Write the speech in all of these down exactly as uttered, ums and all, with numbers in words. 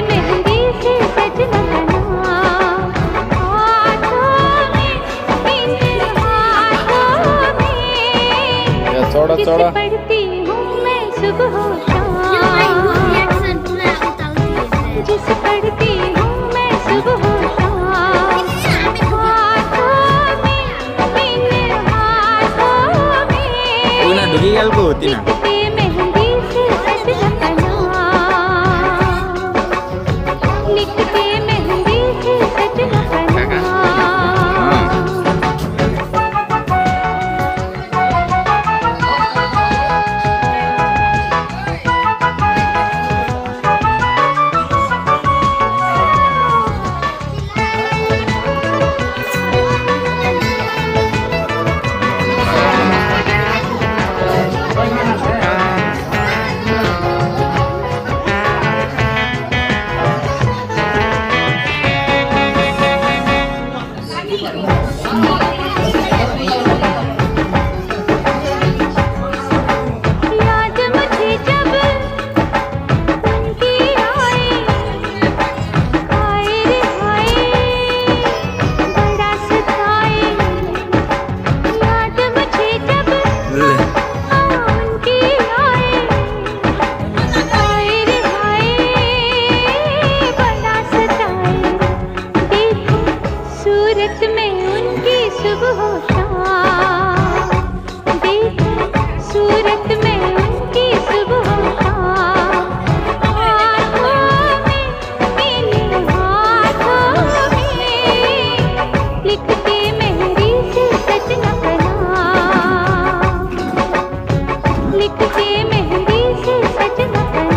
मेहंदी से सजना बना, हाथों में, इन हाथों में। या थोड़ा, थोड़ा। जिस पढ़ती हूँ मैं सुबह शाम। जिस पढ़ती हूँ मैं सुबह शाम। हाथों में, इन हाथों में। ऊ ना डुगी गल को होती ना। लिखते मेहंदी से सजना बना। लिखते मेहंदी से सजना बना। याद मुझे जब उनकी आए, हाय रे हाय, बड़ा सताए। याद मुझे जब उनकी आए, हाय रे हाय, बड़ा सताए। देखो सूरत में उनकी सुबह शाम, देखो सूरत में उनकी सुबह शाम। हाथों में, इन हाथों में, लिखते मेहंदी से सजना बना। लिखते मेहंदी से सजना बना।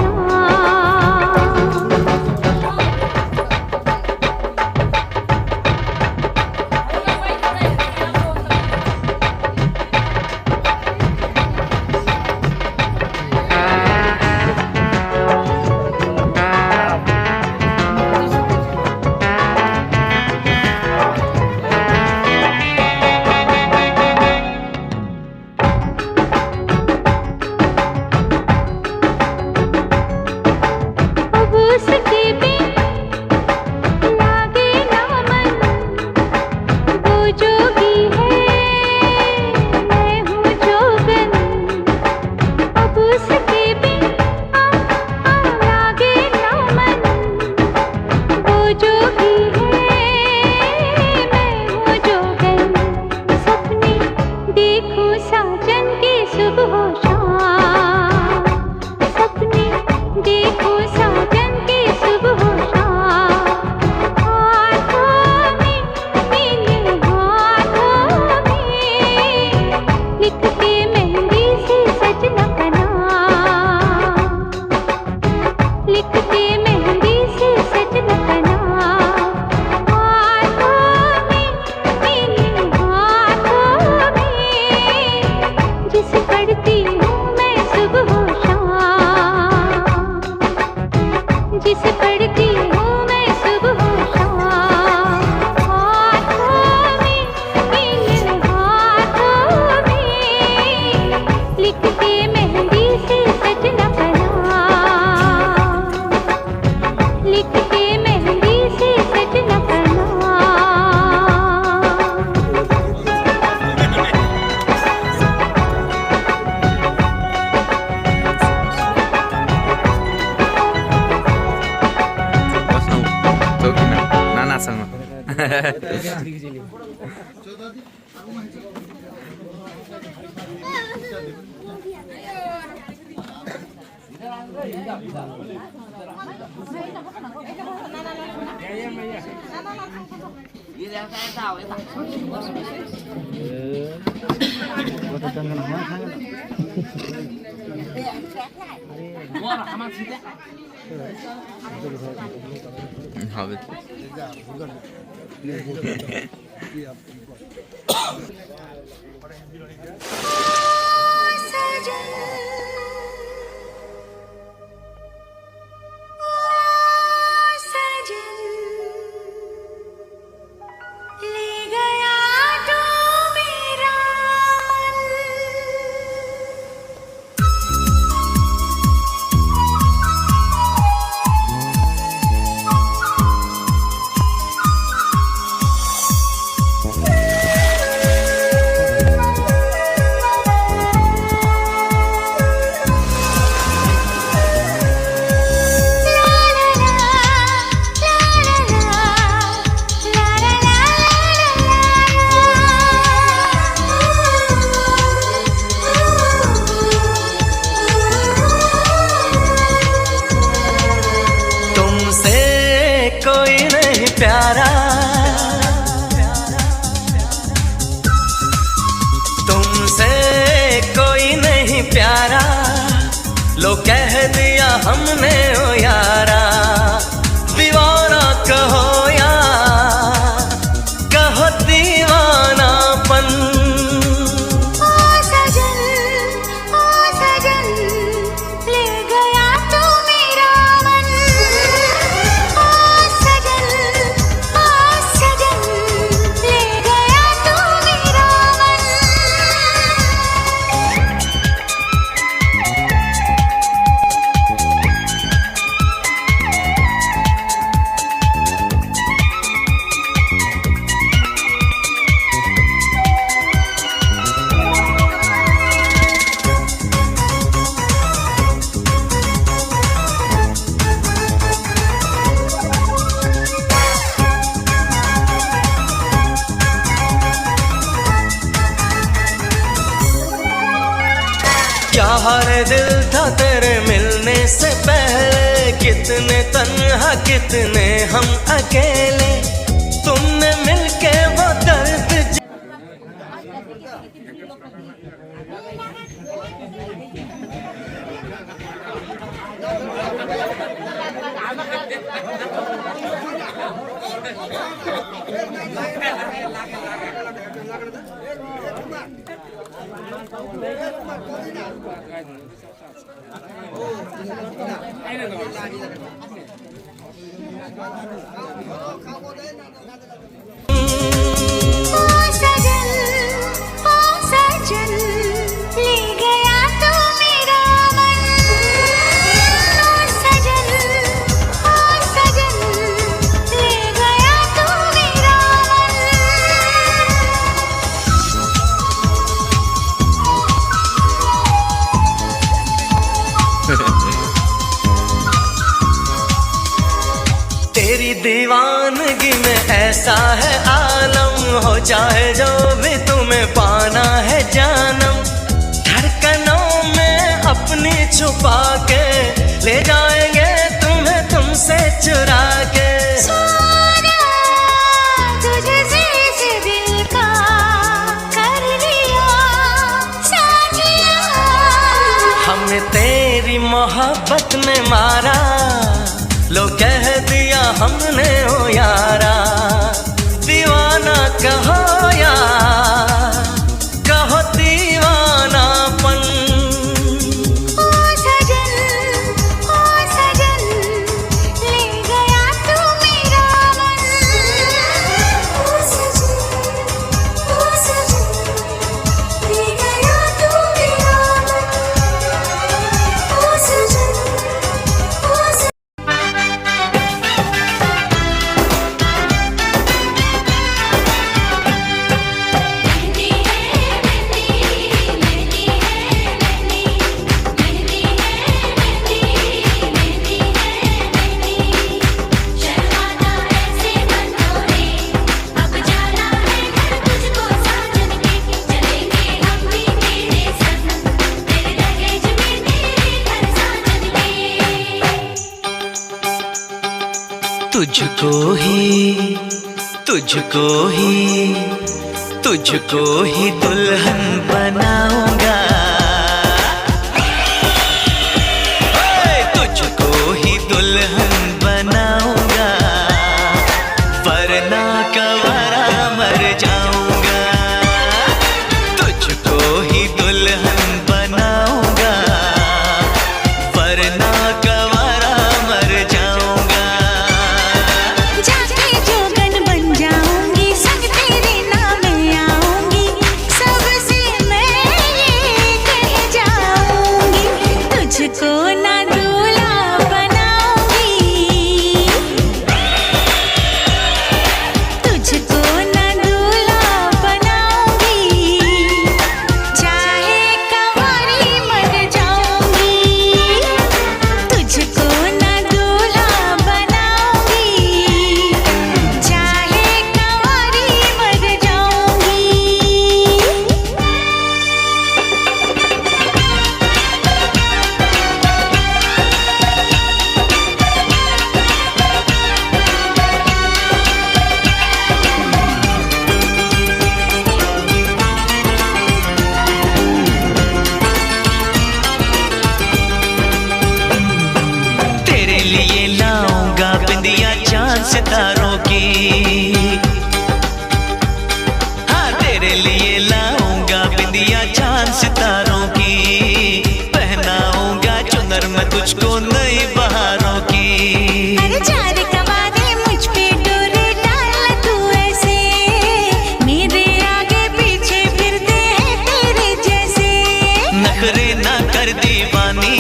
अब उसके बिन लागे ना मन, वो जोगी है, मैं हूँ जोगन। अब उसके बिन, आ, आ, लागे ना मन, वो जोगी है, मैं हूँ जोगन। सपने देखूं साजन की सुबह शाम, सपने देखूं साजन की सुबह शाम। हाथों में, इन हाथों में, लिखते मेहंदी से सजना बना। लिखते मेहंदी से सजना बना। हाथों में, इन हाथों में, जिस पढ़ती हूँ मैं सुबह शाम, जिस पढ़ती हूँ मैं सुबह शाम। हाथों में, इन हाथों में, लिखते मेहंदी से सजना बना। लिखते मेहंदी से सजना बना। लो कह दिया हमने ओ यारा, दीवाना कहो या कहो दीवानापन। ओ सजन, ओ सजन, ले गया तू मेरा मन। ओ सजन, ओ सजन, ले गया तू मेरा मन। क्या हर दिल था तेरे मिलने से पहले, कितने तन्हा कितने हम अकेले, तुमने मिलके वो दर्द ओ सजन, ओ सजन, ले गया तू मेरा मन। ओ सजन, ओ सजन, ले गया तू मेरा मन। तेरी दीवानगी में ऐसा है आलम, हो जाए जो भी तुम्हें पाना है जानम, धड़कनों में अपनी छुपा के ले जाएंगे तुम्हें तुमसे चुरा के। सारा तुझसे इस दिल का कर लिया साथिया। हमने तेरी मोहब्बत में मारा, लो कह दिया हमने ओ यारा, दीवाना कहो या कहो दीवानापन। ओ सजन, ओ सजन, ले गया तू मेरा मन। ओ सजन, ओ सजन, ले गया तू मेरा मन। ओ सजन, ओ सजन। तुझको ही, तुझको ही, तुझको ही दुल्हन बनाऊंगा। हे, तुझको ही दुल्हन बनाऊंगा, वरना कंवारा मर जाऊंगा। तुझको ही दुल्हन बनाऊंगा, वरना कंवारा मर जाऊंगा। जाके जोगन बन जाऊंगी, संग तेरे नाम आऊंगी, सबसे मैं ये सितारों की। हाँ, तेरे लिए लाऊंगा बिंदिया चांद सितारों की, पहनाऊंगा चुनर मैं तुझको नई बहारों की। अरे जा रे कवारे, मुझ पे डोरे डाल तू ऐसे, मेरे आगे पीछे फिरते हैं तेरे जैसे। नखरे ना कर दीवानी,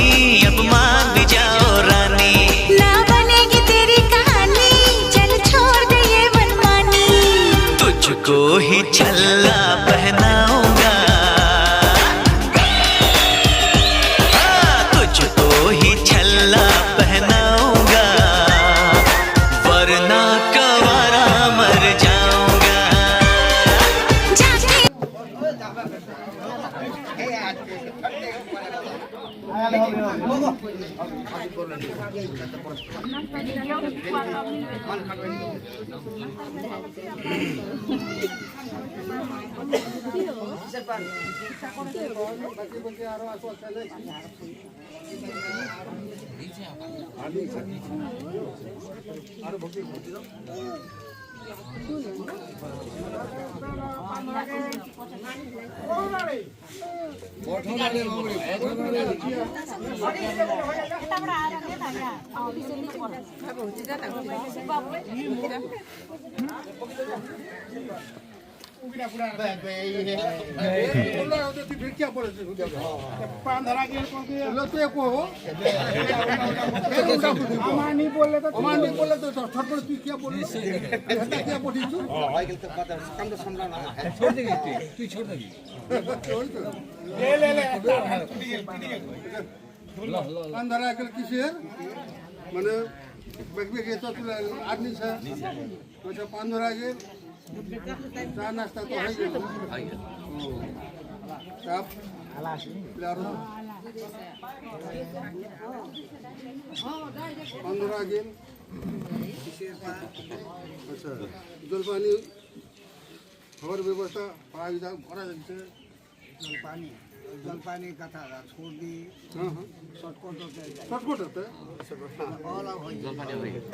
अब मान भी जाओ रानी। ना बनेगी तेरी कहानी, चल छोड़ दे ये मनमानी। तुझको ही छल्ला पहनाऊंगा, हाँ, तुझको ही छल्ला पहनाऊंगा, वरना कवारा मर जाऊंगा। छोड़ देंगे, तू, तू छोड़ देंगे। ले, ले, ले। ল, ল, ল। পান ধরা গেল কিসের? মানে, বেগ বেগ এত তুলে আদমি স্যার। আচ্ছা, পান ধরা গেল। চা নাস্তা তো হয়ে গেল। হয়ে গেল। ও। চা, আরো। পান ধরা গেল। আচ্ছা, জলপানি খাবার ব্যবস্থা পাওয়া যায়, করা যাচ্ছে। জলপানি, জলপানি কথা, সর্দি, হ্যাঁ, হ্যাঁ। শর্টকাট হতে যায়। শর্টকাট হতে? অলা হয়ে যায়। জলপানি হয়ে যায়।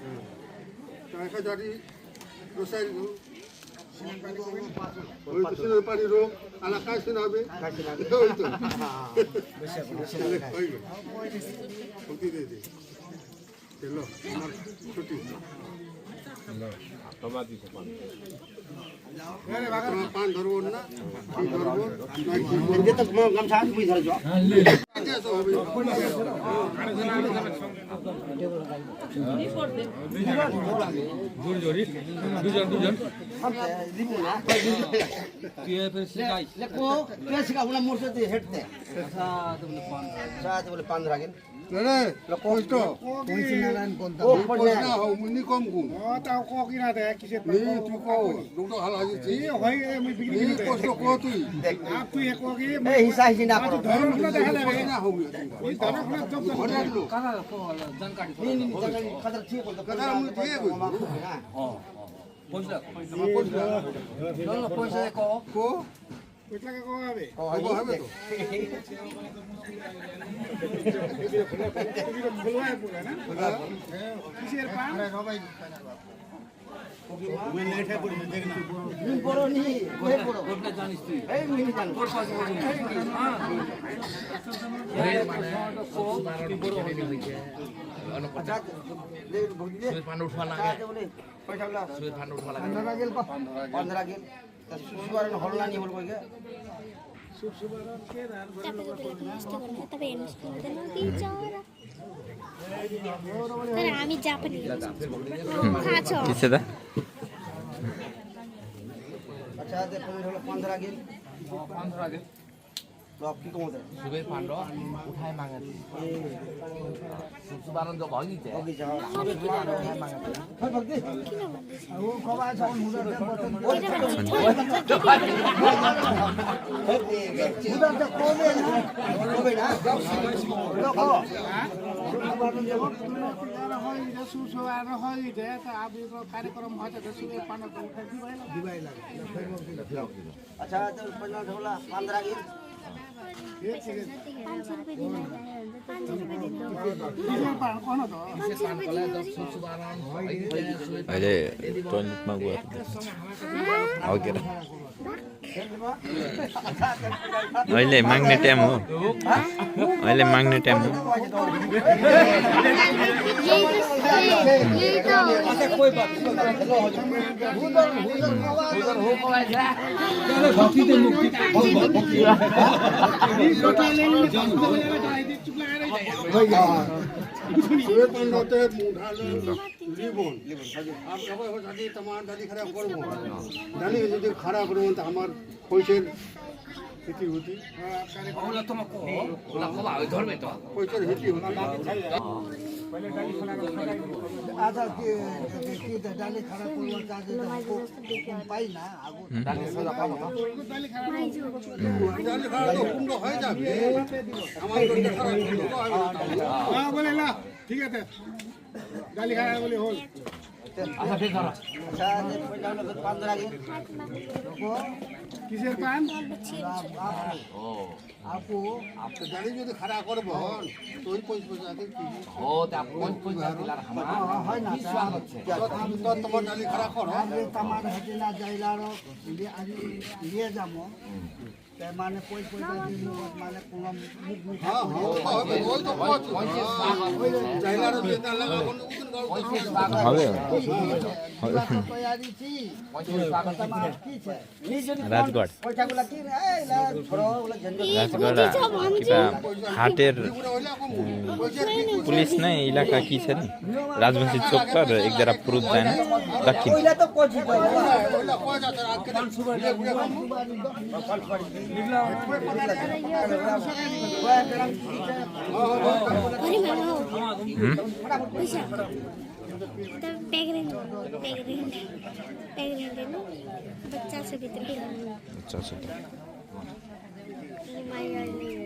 হ্যাঁ। তো একা জারি রসাই রোগ। সিনান পানি রোগ। ওই তো সিনান পানি রোগ, আলা কাশি না হবে। কাশি না হবে। ওই তো। বেশি, বেশি লাগে। ওই তো। ক্ষতি দিয়ে দে। এলো, আমার ছুটি। তোমার পান ধরবো না? কি ধরবো? এদিকে তো তোমার গামছা আছে, তুমি ধরে যাও। জোরে জোরে, দুজন, দুজন। দিব না। তুই এ ফের শিখাই। লে, লে, কো, কে শিখাবো না, মোর সাথে হেঁটতে। আচ্ছা, তো বলে পান ধরা। আচ্ছা, তো বলে পান ধরা গেল। রে, কষ্ট। কইছি নারায়ণ কোনটা? ও, পড়ে না। না, ও, মুনি কম গুণ। ও, তাও ক কি না দেয়, কিসের নি, পাপ? তুই ক, দুটো হাল আছে। ই, হয়, এ, মুই বিক্রি নি, করে দেয়। কষ্ট ক তুই। দেখ। আর তুই এ ক কি? এ, হিসা হিসি না করো। ধর্ম গুলো দেখা যাবে। না হবে। এই ধর্ম গুলো জব জব ঘরে করে। আনলো। কারা, কো, জানকারি। নি, নি, নি, জানকারি, কারা ঠিক বলতো। কারা আমি দিয়ে কই। হ্যাঁ। হ্যাঁ, হ্যাঁ। পয়সা। আমার পয়সা। চলো, পয়সা ক। ক। পয়সা ক হবে? ক হবে তো। খোলা পুরা না? খোলা। কিসের পান? আরে, রবাই। তুই বড় নি, তুই বড়। কোনটা জানিস তুই? এই, আমি জানি। তোর পাশে বসে নি। হ্যাঁ। এই, মানে, তুই বড় হয়ে গেলি। আচ্ছা, দে, ভোট দে। তুই পান উঠা লাগে। আচ্ছা, বলে, পয়সা হলো। তুই পান উঠা লাগে। পনেরো গেল কো? পনেরো গেল। তা সুসুবারন হল না নি হল কই গে? তাহলে আমি জাপানি। আচ্ছা। কিসে দা? আচ্ছা, দেখুন, হলো পনেরো গেল। পনেরো গেল। তো আপনি কম দেন। সুবে পান উঠাই মাঙে। সুসুবারন তো হই গেছে। হই গেছে, হ্যাঁ। সুবে পান উঠাই মাঙে। আচ্ছা, তো পনেরো হলো, পনেরো গেল। पाँच सौ रुपियाँ दिनु। पाँच सौ रुपियाँ दिनु। पाँच सौ रुपियाँ दिनु। अहिले टोइलेटमा गएर हगेर। अहिले माग्ने टाइम हो। अहिले माग्ने टाइम हो। श्वेत नोटे मुंडा ले रिबन। आप सब हो जाती तमाम डाली खड़ा करबो। डाली যদি খাড়া করবো তো আমার পয়সার ক্ষতি হতি। ওগুলা তোমার কো, ওগুলা কো, ওই ধরবে তো। পয়সার ক্ষতি হতি। আচ্ছা, কি, কি, কি, ডালি খাড়া করবো, চা দিতে হবে। পাই না, আগুন। ডালি খাড়া পাবো না। ডালি খাড়া তো কুমড়ো হয়ে যাবে। আমার ডালি খাড়া কুমড়ো হয় না। হ্যাঁ, বলে না। ঠিক আছে। ডালি খাড়া বলে হল। আচ্ছা, ঠিক ধরো। আচ্ছা, যে পয়সা হলো, পান ধরা গেল। কিসের পান? ও। আপু, আপনি গাড়ি যদি খাড়া করবেন, তো ওই পয়সা পয়সা আছে কি? ও, তা আপনি ওই পয়সা দিলার আমার হয় না, কি তা স্বাদ হচ্ছে? তো, তো তোমার গাড়ি খাড়া করো। আমি তো আমার হাতে না যাইলারও, নিয়ে, আমি নিয়ে যাবো। হুম। তে মানে পয়সা পয়সা দিয়ে মানে কোনো মুখ মিঠা হ্যাঁ, করে হ্যাঁ, ওটা হবে, ওই তো পয়সা। পয়সা স্বাদ হচ্ছে। যাইলারও যেটা লাগা, কোনো দিন গল্প হবে। হবে। তৈরি কি? তোমার কি চাই? রাজগড়। রাজগড়, কিবা হাটের, উম, পুলিশ নাই, এলাকা কি ছিল? রাজবংশী চৌক তো, এক জারা পুরুত যায় না, দক্ষিণ। হুম? तो बैग रहने, बैग रहने, बैग रहने, बच्चा से भी तो बैग रहने। अच्छा, अच्छा। ये माय वाली है।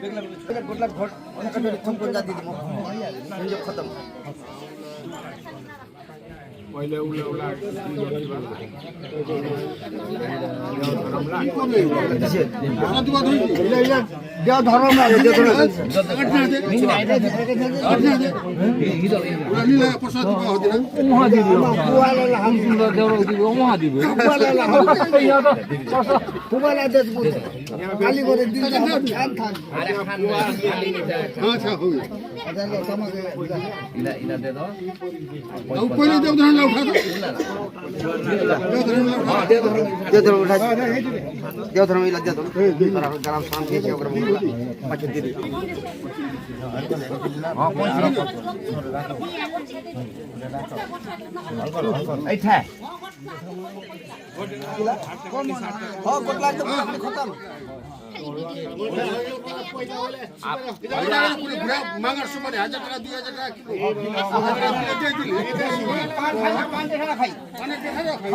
Good luck, good luck, good luck, खत्म। पहिले उला, उला। দেও ধরম না, দেও ধরম। ওহা দিবি, ওহা দিবি। কালি করে দিন খান খান। আচ্ছা, হবে। ইলা, ইলা দে দাও। পয়লা দেও ধরম না, উঠা দাও। দেও ধরম না, উঠা। দেও ধরম, উঠা। দেও ধরম, ইলা দেও ধরম। তারা গ্রাম শান্তি আছে, ওগুলো বলবো। পাঁচ দিন। এই ঠা। हाँ, कोटला तो खत्म। आप पूरे बुढ़ा मांगर सुपारी हजार टाका, दुई हजार टाका किलो। हजार टाका किलो दे दिले। पान खाई, पान देखा खाई। पान देखा खाई।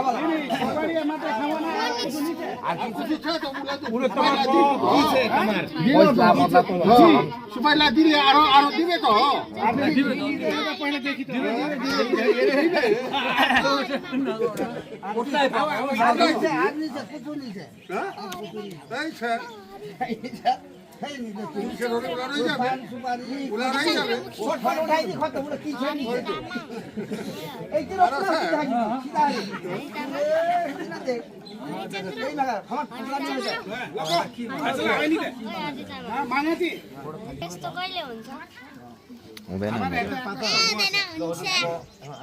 আর কিছু দিতে তো বলে তো। পুরো তোমার কি সে আমার। हाँ, सुपारी ला दिले, आरो, आरो दिबे तो। आप दिबे तो। पहले देखी तो। कोटला है, बाबा। आदमी से, आदमी से कुछ नहीं है। हाँ? नहीं है। यस्तो कहिले हुन्छ? हुँदैन, हुँदैन।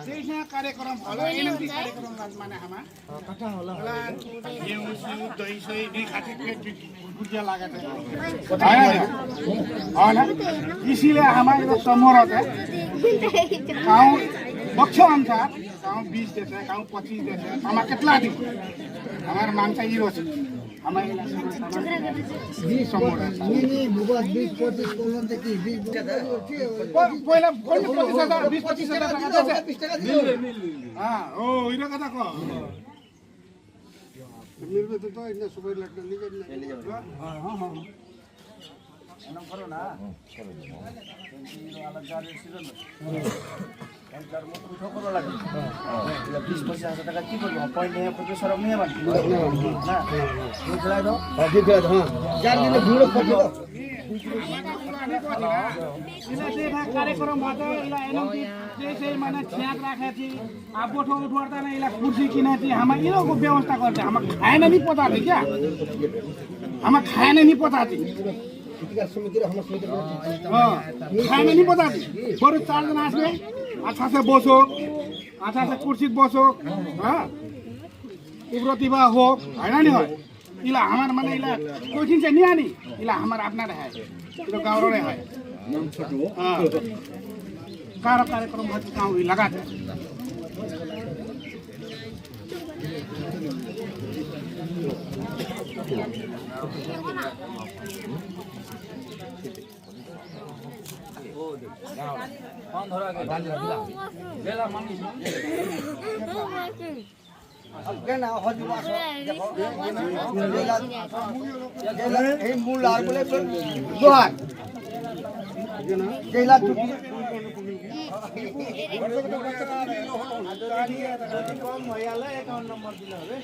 त्यही कार्यक्रम होला, एनएमडी कार्यक्रम लाज माने आमा। होला, घिउ, सिउ, दही, सही, दुई खाती पेट गुजिया लागेको छ। होइन? इसीलिए हमारे समूह रहते हैं। गाउँ पक्ष अनुसार, गाउँ बीस देते हैं, गाउँ पच्चीस देते हैं। हमारे कितना दिन? हमारे मानसा ही रोज। बिस, बिस, बिस, पच्चिस, पन्ध्र देखि बिस, बिस, पच्चिस, पन्ध्र, बिस, पच्चिस हजार, बिस, पच्चिस हजार टका दिन्छ। हाँ, ओ, इरो कथा क। मिल्बे त, त इतना सुपारी लाग्छ, लिएर जाने। हाँ, हाँ, हाँ। বিশ পঁচিশ হাজার টাকা কি করবো? পয়েন্ট নেই, আপনি সরব নিয়ে যাবেন। না, বুঝলাই তো? হ্যাঁ, ঠিক আছে, হ্যাঁ। যার দিনে ভিড় করবে তো। कार्यक्रम होता है, इला एनएमटी जैसे माने छ्याक राखे थी, अब बोठो उठवाता नहीं, इला कुर्सी किने थी, हम इनो को व्यवस्था करते, हम खाए ना नहीं पता थी क्या? हम खाए ना नहीं पता थी। हाँ, खाए ना नहीं पता थी। बरु चार जना आसबे, अच्छा से बसो, अच्छा से कुर्सी बसो, हाँ? उग्रतिभा हो, है ना नहीं हो? इला हमार माने इला कोई दिन से नहीं आनी, इला हमार अपना रहा है, इला गाँव रहा है। हाँ। कार कार्यक्रम होता है, गाँव भी लगा दे। একান্ন নম্বর।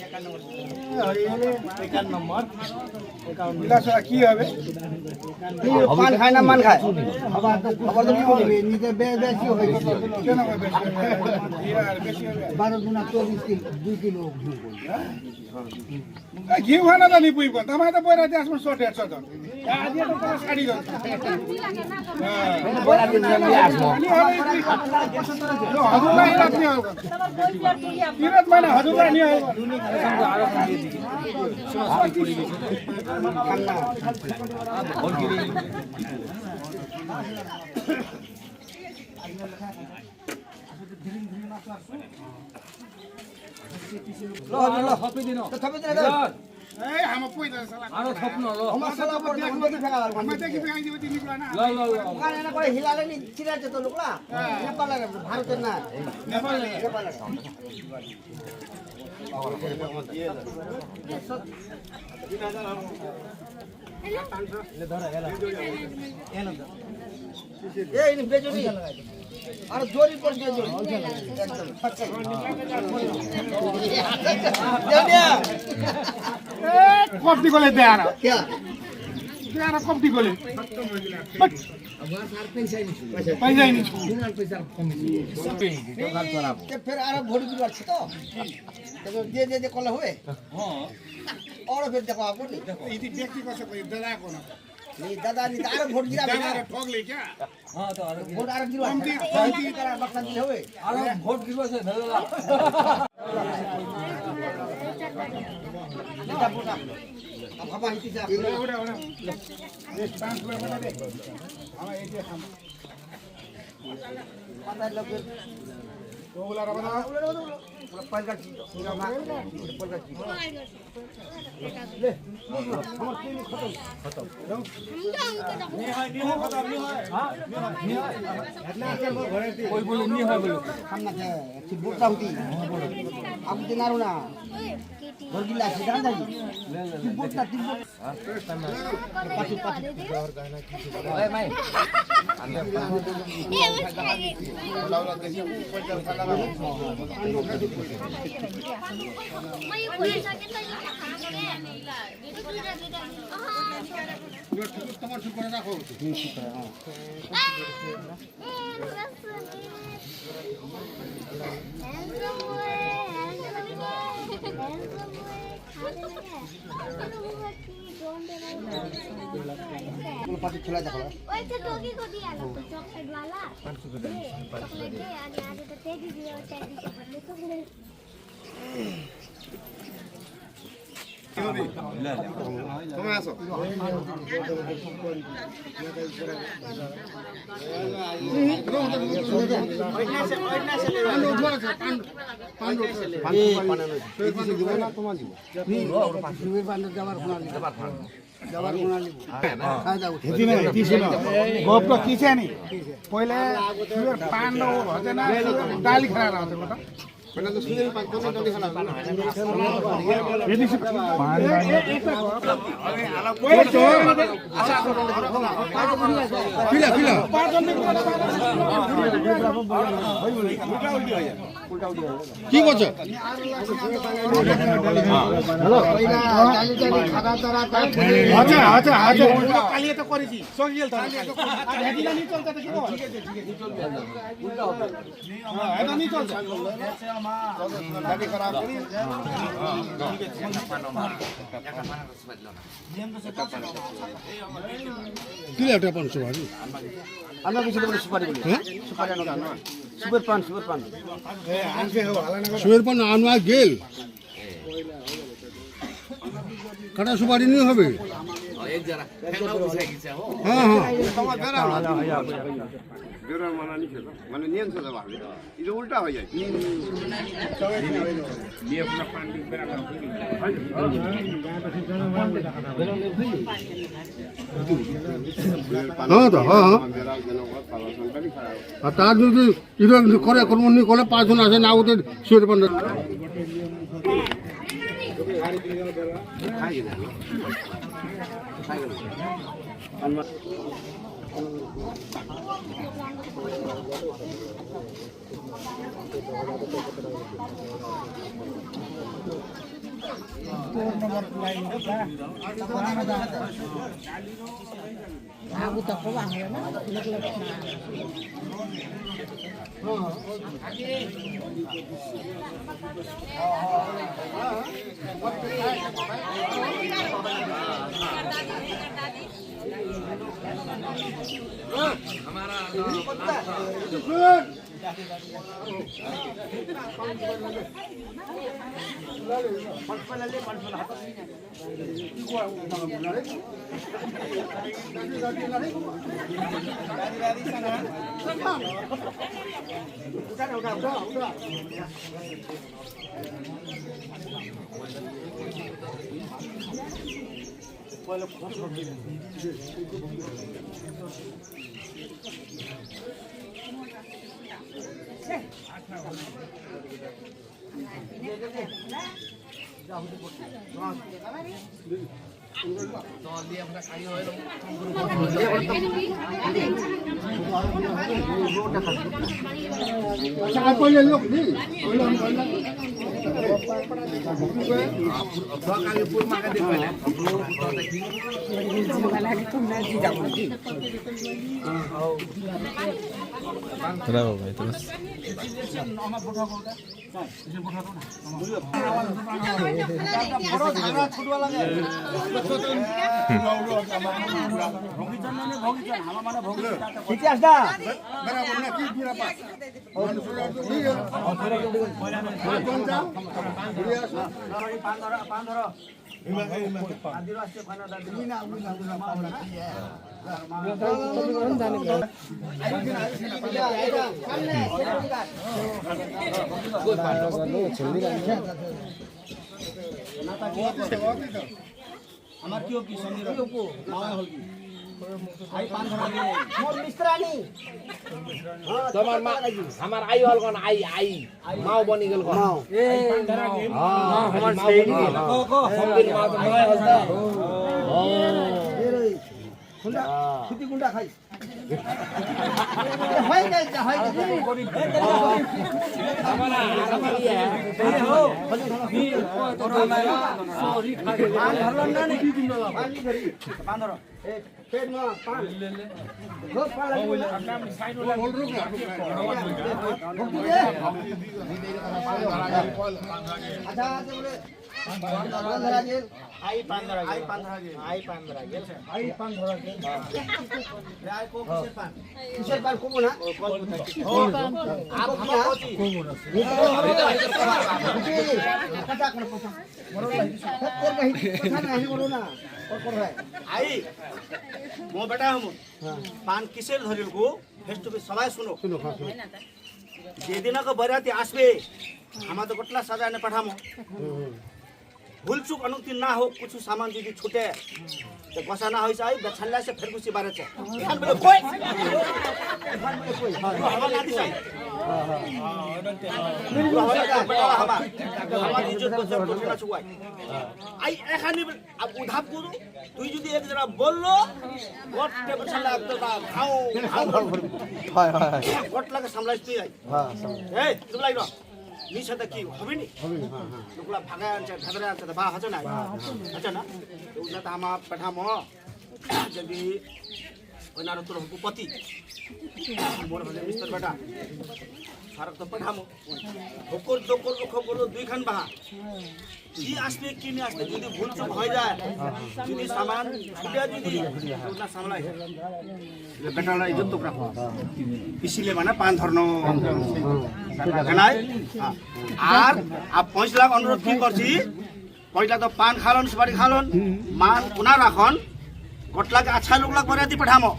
একান্ন নম্বর। কি হবে? পান খায় না মান খায়? আবার তো কি হবে? নিজে বে-, বেশি হয়ে গেছে। কেন হবে বেশি? বারো দুনা চব্বিশ কিলো, দুই কিলো ঘি করবে। এই ঘি হয় না জানি পুইব, তার মানে তো বইরা দিয়ে আসবো শো দেড়শো জন। ল, ল, ল। এই, আমার পয়সা শালা। আরো স্বপ্ন ল। আমার শালা পড়ে দেখি, দেখি ফেলা লাগবে। আমার দেখি ফেলা দিব, চিনি পড়া না। ল, ল, ল। ওখানে না করে হিলালে নি, চিনার যত লোক না। হ্যাঁ। নেপালে, ভারতের না। নেপালে। নেপালে। এ, ইনি বেজনি। আর জরি পড় বেজনি। একদম। এ, কপটি গলে দে আর। কে? দে আর কপটি গলে। পয়সা নি। পয়সা নি। তে ফের আর ভোট দিবার আছে তো? তে দিয়ে, দিয়ে, দিয়ে করলে হবে? হ্যাঁ। আর ফের দেখো, আপনি। দেখো, ইতি ব্যক্তি কথা কই, দাদা কোন? নি দাদা, নি দাদা, আরো ভোট দিলা দাদা, না? আরো ঠগলে কি? হ্যাঁ, তো আরো ভোট আরো দিলা। কম দি-, কম দি-, তারা বাক্সা দিলে হবে? আরো ভোট দিবা সে, দাদা। এটা vote up-, up-, up-, up-, ওরা, ওরা, ওরা। এই পাঁচ লাখ টাকা দে। আমার এই যে খাম। গপ তো কিসে নি? পইলে সুয়ের পান হতে না, ডালি খানা হতে কথা। কি করছে? আচ্ছা, আচ্ছা, আচ্ছা। কালি এটা করেছি। সব গেল তাহলে। আর হেডিনা নিয়ে চলতে তো কি বল? হ্যাঁ, এটা নিয়ে চলতে। কি লাগে এটা পান সুপারি? আমরা কিছু বলে সুপারি বলি। হ্যাঁ? সুপারি আনো না। সুপের পান, সুপের পান। সুপের পান আনো আর গেল। কাটা সুপারি নিয়ে হবে। হ্যাঁ, হ্যাঁ। জোরে মানা নিষেধ, মানে নিয়ন্ত্রণ দেওয়া হবে। এটা উল্টা হয়ে যায়। হ্যাঁ তো, হ্যাঁ, হ্যাঁ। আর তার যদি ইরো করে, কোনো নি করে, পাঁচজন আছে না, ওদের শুয়ে পান। আমার কি হল কি সঙ্গে? মামা হল কি? আই পান ধরা গে। মোর মিস্ত্রানি। তোমার মা, আমার আই হল কোন? I, I. মাও বনি গেল কোন? মাও। এ, হ্যাঁ, আমার মাও সেই বনি গেল। সঙ্গীর মা তো মাও হল তা। ও। এ রে, গুন্ডা, হ্যাঁ। ছুটি গুন্ডা খাই। আচ্ছা, আচ্ছা, বলে, আই পান ধরা গেল। আই পান ধরা গেল। আই পান ধরা গেল। আই পান ধরা গেল। রে, আই কো কিসের পান? কিসের পান কো না? ও, কো না। ও, আপ হামার কো কি? কথা কর, কথা। বড় ভাই। তোর ভাই, কথা না, হে বলো না। কর, কর ভাই। আই, মো বেটা হম। হ্যাঁ। পান কিসের ধরিল গো? Face to face সবাই শুনো। শুনো, হ্যাঁ, শুনো। যেদিন আগে বরাতি আসবে, আমাদের গোটলা সাজানে পাঠামো। হুম, হুম। ভুল চুক অনুক্তি না হোক, কিছু সামান যদি ছুটে, তে গোসানা হইছে, আই বেছানলা সে ফের গুছি বারেছে। ইখান বুলে কই? ইখান বুলে কই? হামা না দিছে। হামা, হামা ইজ্জত গজব করতে না ছুয়াই। আই এখানে আব উধাব করু, তুই যদি এক জরা বললো, গোটে বেছানলা একদম খাও, খাও। হয়, হয়, হয়। গোট লাগে সামলাইস তুই আই। হ্যাঁ, সামলাই। এই, চুপ লাগি র। নিশাটা কি হবে নি? হবে নি, হ্যাঁ, হ্যাঁ। লোকলা ভাগাই আনছে, ভেদরে আনছে, তে বা আছে না? বা আছে। আছে না? তে উজা তা হামা পেঠামো, যদি ওনার তোর হুকুপতি, মোর হলে মিস্টার বেটা, ফারক তো পেঠামো। হকর দকর খবর দুইখান বাহা। কি আসতে, কি নি আসতে, যদি ভুল চুক হয়ে যায়, যদি সামান ছুটে যদি, তো ওটা সামলাই। বেটারা ইজ্জত তো রাখো। ইসিলে মানে পান ধরনো। জানাই? আর, আর পাঁচ লাখ অনুরোধ কি করছি? পয়লা তো পান খালন, সুপারি খালন, মান কোনা রাখন, গটলাকে আচ্ছা লোকলাক করে দি পাঠামো।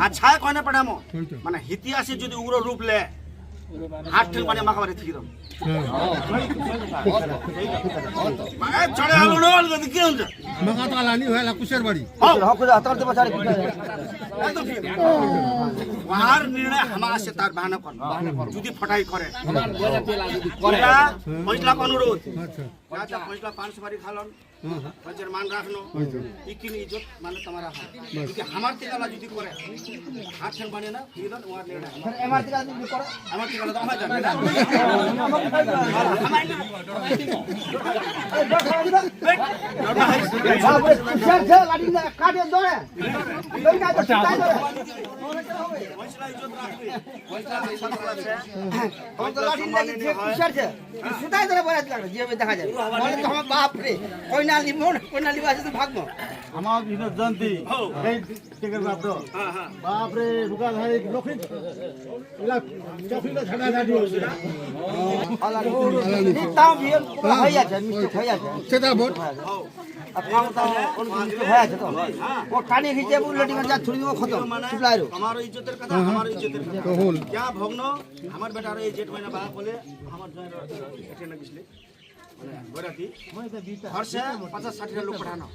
আচ্ছা কয়না পাঠামো। মানে ইতিহাসে যদি উগ্র রূপ লে, হাত ঠেল মানে মাখা বাড়ি ঠিক দম। হ্যাঁ। মানে চড়ে আলো না, আলো যদি কি হচ্ছে? মাখা তো আলানি হয়, লাকুশের বাড়ি। হ্যাঁ। হক করে হাতার দেবা চারি। একদম ঠিক। আর নির্ণয় হামা আছে তার বাহানা কর। যদি ফটাই করে। এরা পয়লা অনুরোধ। আচ্ছা। আচ্ছা, পয়লা পান সুপারি খালন। হুম। নিজের মান রাখনো। হুম। ইকিনি ইজ্জত মানে তোমার রাখা। বাস। যদি আমার টিকালা যদি করে, হাত ঠেল মানে না, কি দান ওয়ার নেড়া। স্যার, আমার টিকালা যদি করে? আমার টিকালা তো আমার জানে না। এই, বাপ রে, স্যার, স্যার, লাঠি না, কাটে ধরে। দড়ি না, তো সুতায় ধরে। পয়লা ইজ্জত রাখবে। পয়লা ইজ্জত রাখবে। আমার তো লাঠি না, কি স্যার, স্যার। সুতায় ধরে বেড়াতে লাগলো, যেভাবে দেখা যায়। বলে তো আমার বাপ রে, কইনা লিমন, কইনা লিবা আছে তো ভাগবো। আমার বিনোদ জয়ন্তী, হ্যাঁ। এই টিকেট প্রাপ্ত। হ্যাঁ, হ্যাঁ। বাপ রে, বুকা ধারে লক্ষ্মী, এলা চকলেট ছাড়া ছাড়ি হচ্ছে। আলা নি, তাও বিয়ে হয়ে আছে, মিষ্টি হয়ে আছে। সেটা ভোট। আর তাও তাও অন্য কিছু হয়ে আছে তো। ও টানে ভিজে, ও লটি মার যা ছুড়ি, ও খতম। চুপলাই রো। আমার ইজ্জতের কথা, হ্যাঁ, হ্যাঁ। আমার ইজ্জতের কথা। তো হল। যা ভগ্ন, আমার বেটার এই জেঠ ময়না বাবা বলে, আমার জয়ের এটা না গেছিলে। মানে, বরাতি। ঘর সে পঞ্চাশ ষাট লোক পাঠানো।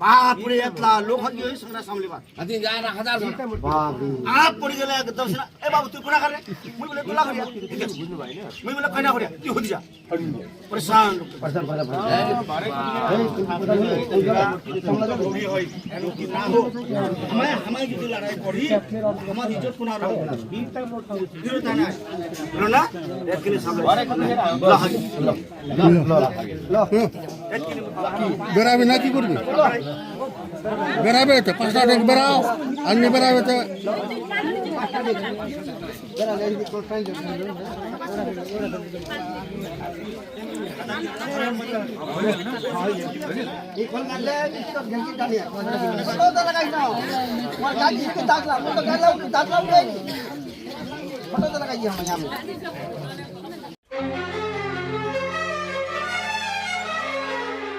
বাপ রে, এতলা লোক হকি হই, সংগ্রা সামলিবা। আদি যা না হাজার জন। বাপ রে। আপ পড়ি গেলে এক দশ না, এ বাবু, তুই কোনা করে? মুই বলে, তোলা করিয়া। মুই বলে, কইনা করিয়া, তুই হুদি যা। পরেশান লোক। পরেশান, পরেশান, পরেশান। আমায়, আমায় যদি লড়াই করি, আমার ইজ্জত কোনা রকম। বিরোধিতা নাই। বুঝলো না? একদিনে সামনে। বেরাবে না কি করবে? বেরাবে তো, পাঁচটা ডেক বেরাও, আর নি বেরাবে তো।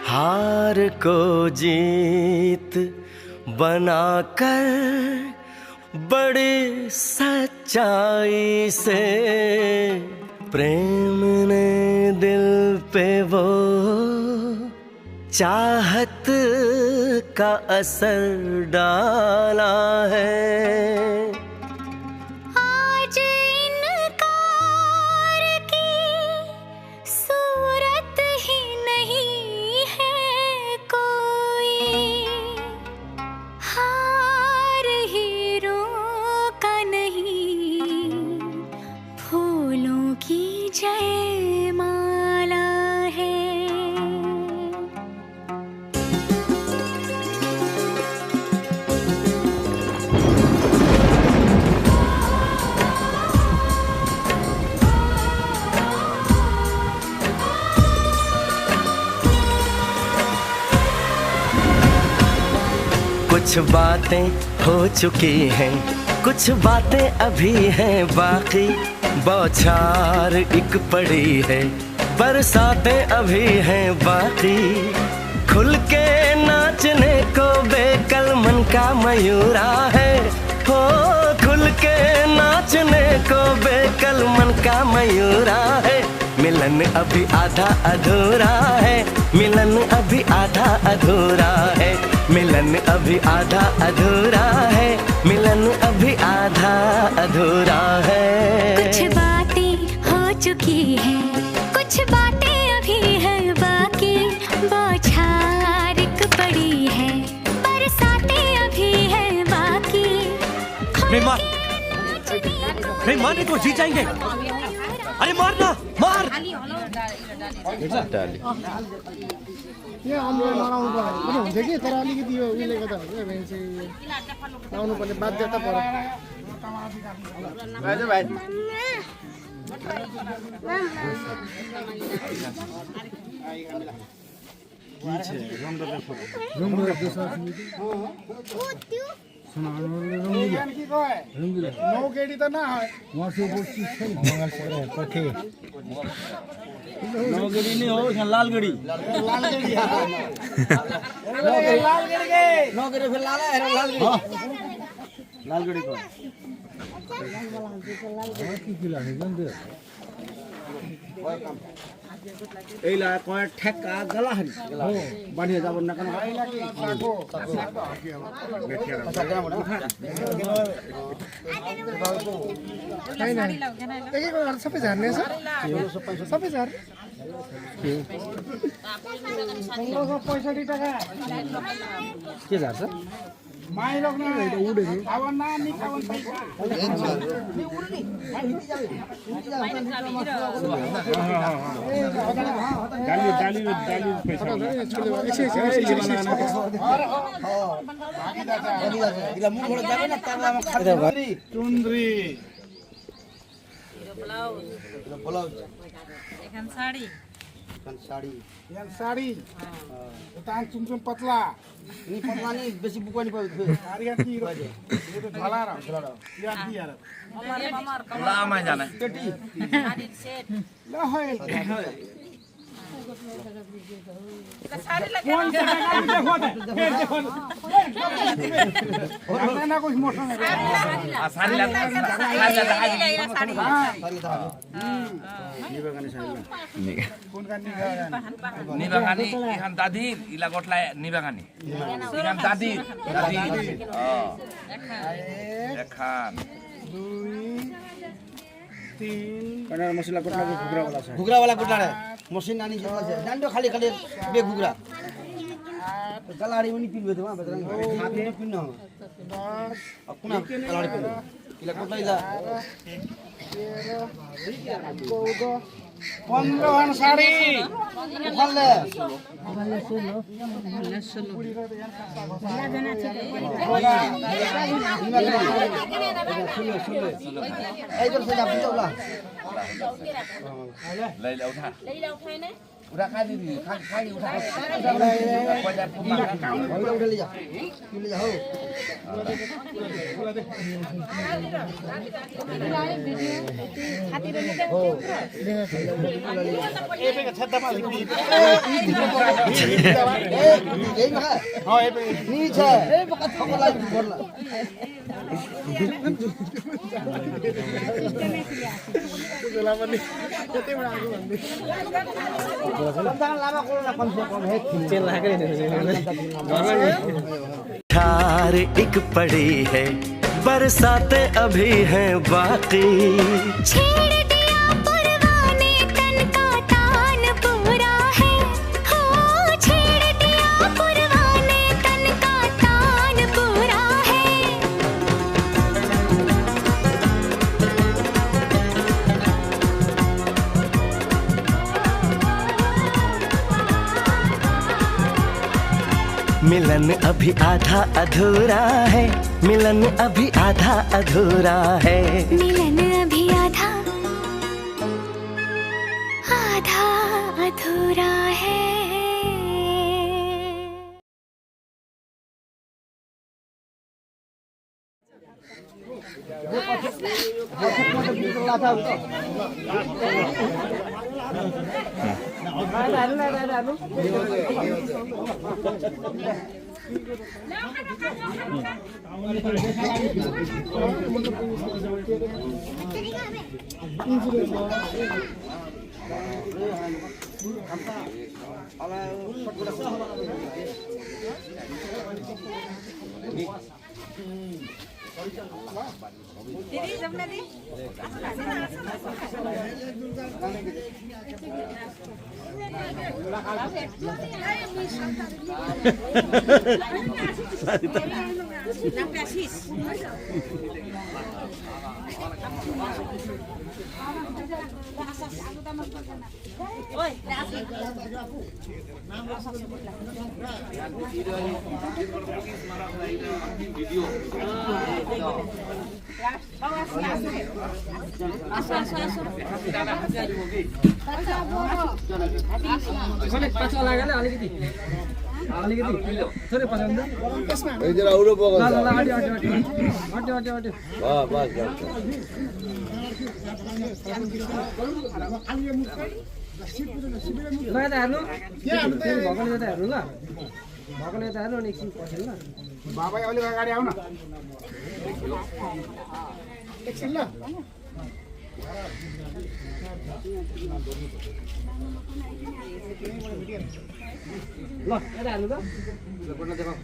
हार को जीत बनाकर बड़ी सच्चाई से प्रेम ने दिल पे वो चाहत का असर डाला है। आज इनकार की सूरत ही नहीं है कोई, हार हीरों का नहीं, फूलों की जयमाला है। कुछ बातें हो चुकी हैं, कुछ बातें अभी हैं बाकी। बौछार एक पड़ी है, बरसातें अभी हैं बाकी। खुल के नाचने को बेकल मन का मयूरा है, हो खुल के नाचने को बेकल मन का मयूरा है। मिलन अभी आधा अधूरा है, मिलन अभी आधा अधूरा है, मिलन अभी आधा अधूरा है, मिलन अभी आधा अधूरा है। कुछ बातें हो चुकी हैं, कुछ बातें अभी हैं बाकी, बौछार एक पड़ी है, बरसातें अभी हैं बाकी। मेहमान, मेहमान, ये तो जीत जाएंगे। अरे मार ना, मार। डाली। ये हम मारा हुआ है। देखिए, तेरा अलिकति यो, उहिले कता, ए, मान्छे, आउनु पर्ने बाध्यता पर्‍यो। भाइ, भाइ। रंग देखो। रंग देखो। শোনা, আমার হলো এ, রঙ্গিলা। ইয়ান কি কয়? রঙ্গিলা। নৌকেডি তো না হয়। আমার সে বলছি, শোন। আমার সে কোঠে। নৌকেডি নেই, ও, এখানে লালগেডি। লালগেডি, হ্যাঁ। লালগেডি কে? নৌকেডি ফের লাল, এরা লালগেডি। হ্যাঁ। লালগেডি কয়? আমার কি কি লাগে, জানতে? এইলা কয় ঠেকা গালা হারি। বানিয়ে যাব না কেন? नहीं, नहीं। एक, एक और सब पे झारने हैं, सर। सब पे झार। পনেরোশো পঁয়ষট্টি টাকা। কে যার, স্যার? মাই লোক না। এটা উড়ে গেল। খাওয়ার না, নি খাওয়ার পয়সা। ডালি, ডালি, ডালি পয়সা। এসে, এসে, এসে, এসে, এসে। চুনরি। ব্লাউজ। ব্লাউজ। এখান শাড়ি। এখান শাড়ি। এখান শাড়ি। হ্যাঁ। এখান চুমচুম পাতলা। নি পাতলা নি, বেশি বুকনি পাবে। আর ইয়ার কি? ওই যে। এটা তো ঢালা না। ঢালা। ইয়ার কি আর? আমার, আমার, আমার। ওলা আমায় জানে। পেটি। শাড়ির সেট। না হয়। কোন জায়গায় আমি দেখো, দেখো, দেখো। না, না, কুছ মোটা না। আর শাড়ি লাগা, শাড়ি লাগা, শাড়ি। হ্যাঁ। নিবাগানি, ইহান দাদির, ইলা গটলা নিবাগানি। ইহান দাদির, দাদির। ও। এখান। দুই, তিন। কারণ মশলা গটলা ঘুগরা ওয়ালা আছে। ঘুগরা ওয়ালা গটলা রে। মশলা আনি যেতা আছে। জানো খালি খালি বে ঘুগরা। গালাড়ি উনি পিনবে তো, বেতরা। হাতে পিন না। দশ। কোন গালাড়ি পিনবে? ইলা কোথায় ইলা? তেরো, চৌদ্দ, পনেরো হান শাড়ি। ওখানে। এই তো সেটা বুঝলা। লাইলা উঠা। লাইলা উঠাই না। উঠা, খালি দি, খালি, খালি উঠা। উঠা, উঠা, লে যা। লে যা, হো। এই, এই, এই, এই, এই, নিচে। এই, বকা, বকা, বকা। ठार एक पड़ी है, बरसातें अभी हैं बाकी। छेड़ दिया परवाने तन का तानपुरा है। हो छेड़ दिया परवाने तन का तानपुरा है। मिलन अभी आधा अधूरा है, मिलन अभी आधा अधूरा है। मिलन अभी आधा, आधा अधूरा है। कसैले पाछा लाग्यो, अलिकति, अलिकति थोरै पाछा हुन्छ। ए, जरा उडो बोको ल, ल, ल, हट्यो, हट्यो, हट्यो। हट्यो, हट्यो, हट्यो। बस, बस, बस। ल, यता हेर्नु। फेरि भएकोले यता हेर्नु ल। भएकोले यता हेर्नु, अनि एकछिन पछि ल। बाबा, अलिक अगाडि आऊ न। एकछिन ल। ल, यता हेर्नु त। ल, बटन देखाऊ।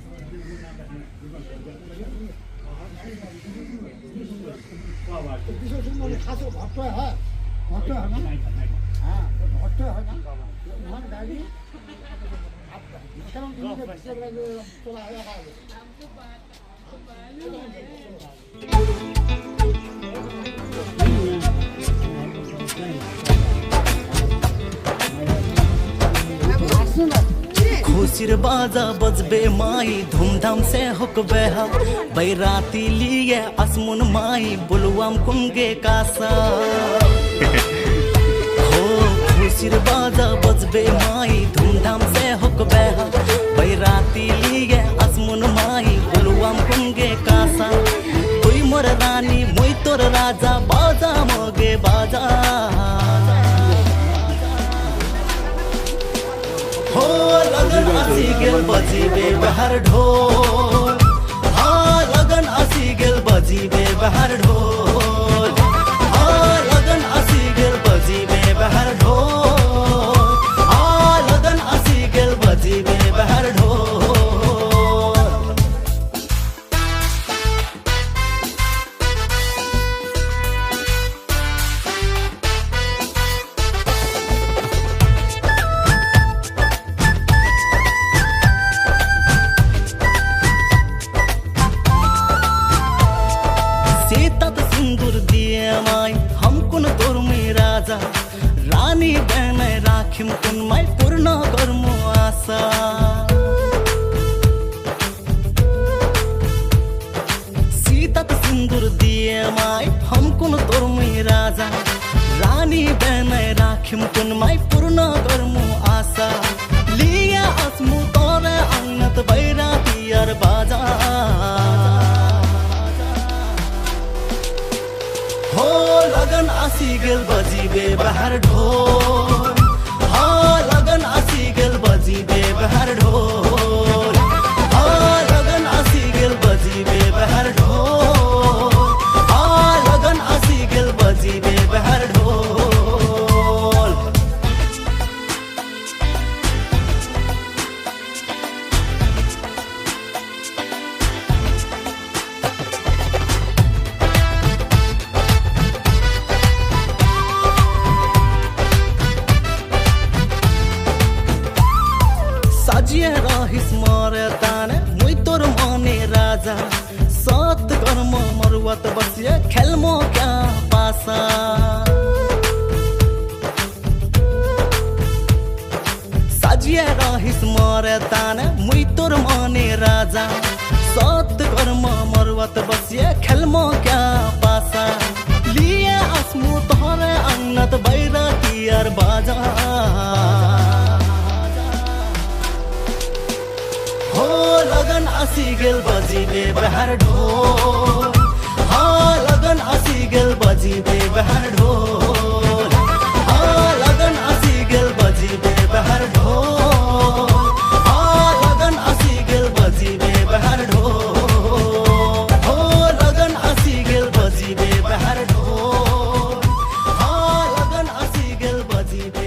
खासो भट्ट है, भट्ट है ना? हाँ, भट्ट है ना? वहाँ गाड़ी, आप, चलो, तुमको पीछे लगे, चला आया है। खुसिर बाजा बजबे माई, धुमधाम से होकबे हा। बैराती लिए असमुन माई, बुलवाम कुंगे कासा। हो, खुसिर बाजा बजबे माई, धुमधाम से होकबे हा। बैराती लिए असमुन माई, बुलवाम कुंगे कासा। तुई मोर रानी, मुई तोर राजा, बाजा मोगे बाजा। हो, लगन आसी गेल बजिबे बहार ढोल। हाँ, लगन आसी गेल बजिबे बहार ढोल। हाँ, लगन आसी गेल बजिबे बहार ढोल। हाँ, लगन आसी गेल बजिबे बहार ढोल। सीतात सिन्दुर दिए माई, हमकुन तोर मुई राजा। रानी बनै राखिम कुन माई, पूर्ण गर्मु आशा। सीतात सिन्दुर दिए माई, हमकुन तोर मुई राजा। रानी बनै राखिम कुन माई, पूर्ण गर्मु आशा। लिए आसमु तोरे अंगनत बैराती अर बाजा। हो, लगन आसी गेल बजिबे बहार ढोल। हाँ, लगन आसी गेल बजिबे बहार ढोल। हाँ, लगन आसी गेल बजिबे बहार ढोल। हाँ, लगन आसी गेल बजिबे बहार ढोल। साजिए रहिस मोर ताने, मुई तोर मने राजा। सत कर्म मरुवत बसिए खेलमो क्या पासा। साजिए रहिस मोर ताने, मुई तोर मने राजा। सत कर्म मरुवत बसिए खेलमो क्या पासा। लिए आसमु तोरे अंगनत बैराती अर बाजा। हो, लगन आसी गेल बजिबे बहार ढोल। हाँ, लगन आसी गेल बजिबे बहार ढोल। हाँ, लगन आसी गेल बजिबे बहार ढोल। हाँ, लगन आसी गेल बजिबे बहार ढोल। हो, लगन आसी गेल बजिबे बहार ढोल। हाँ, लगन आसी गेल बजिबे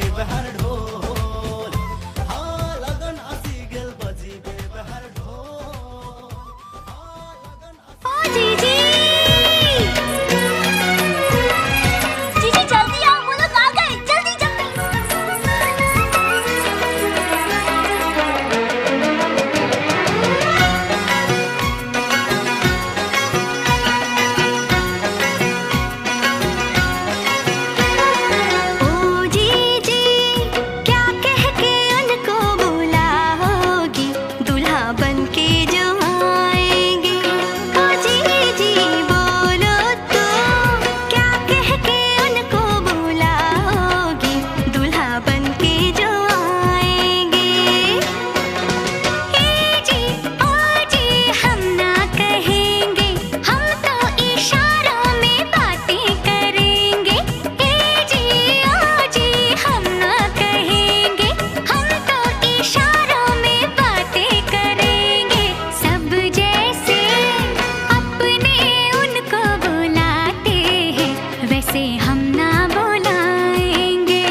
हम ना बुलाएंगे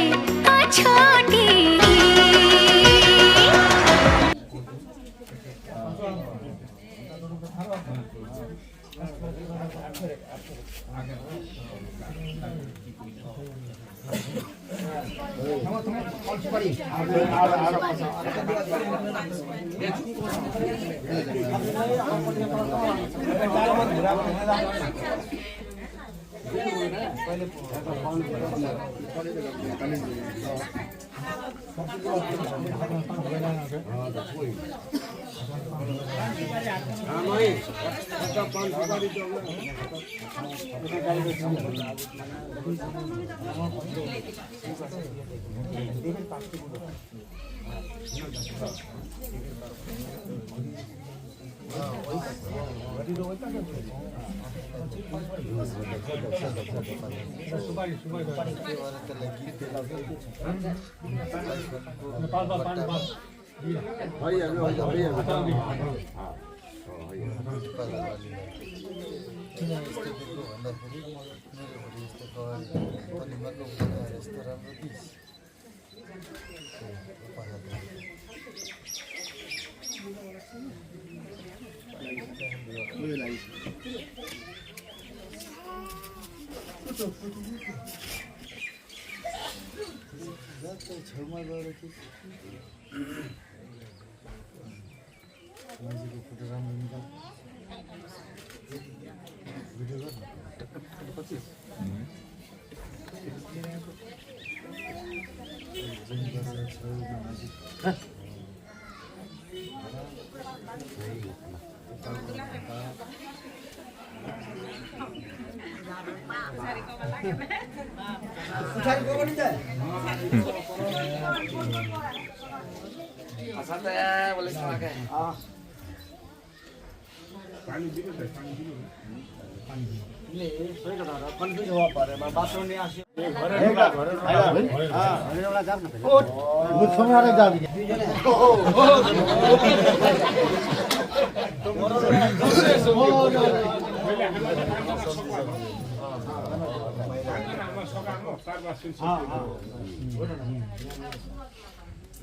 ओ छोटी।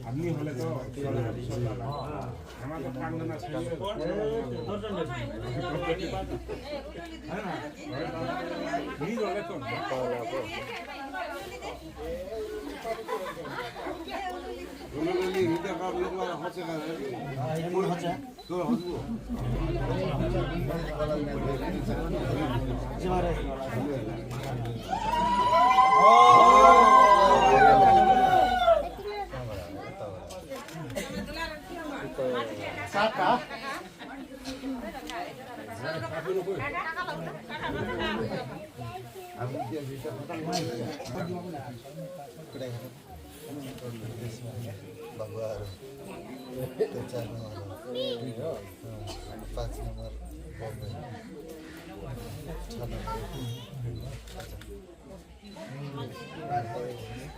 আপনি হলে তো চলে যাবে, সব ভালো। আমার তো প্রাঙ্গণ আছে। হ্যাঁ, না? নিজে হলে তো। बाबुआहरू, त्यो चार नम्बर हो। अँ, पाँच नम्बर बम्बई। छ नम्बर।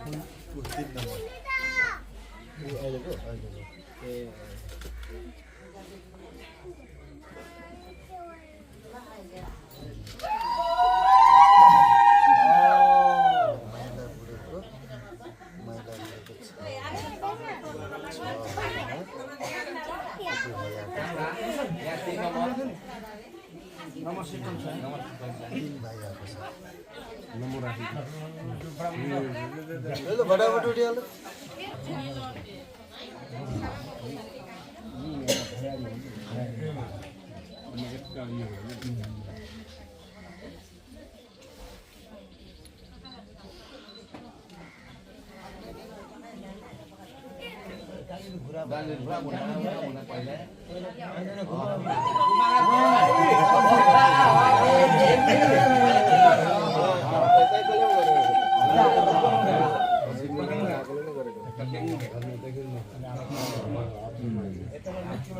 ऊ, ऊ तिन नम्बर। ऊ अहिलेको? अहिलेको। ए। ल, फटाफट उठिहाल।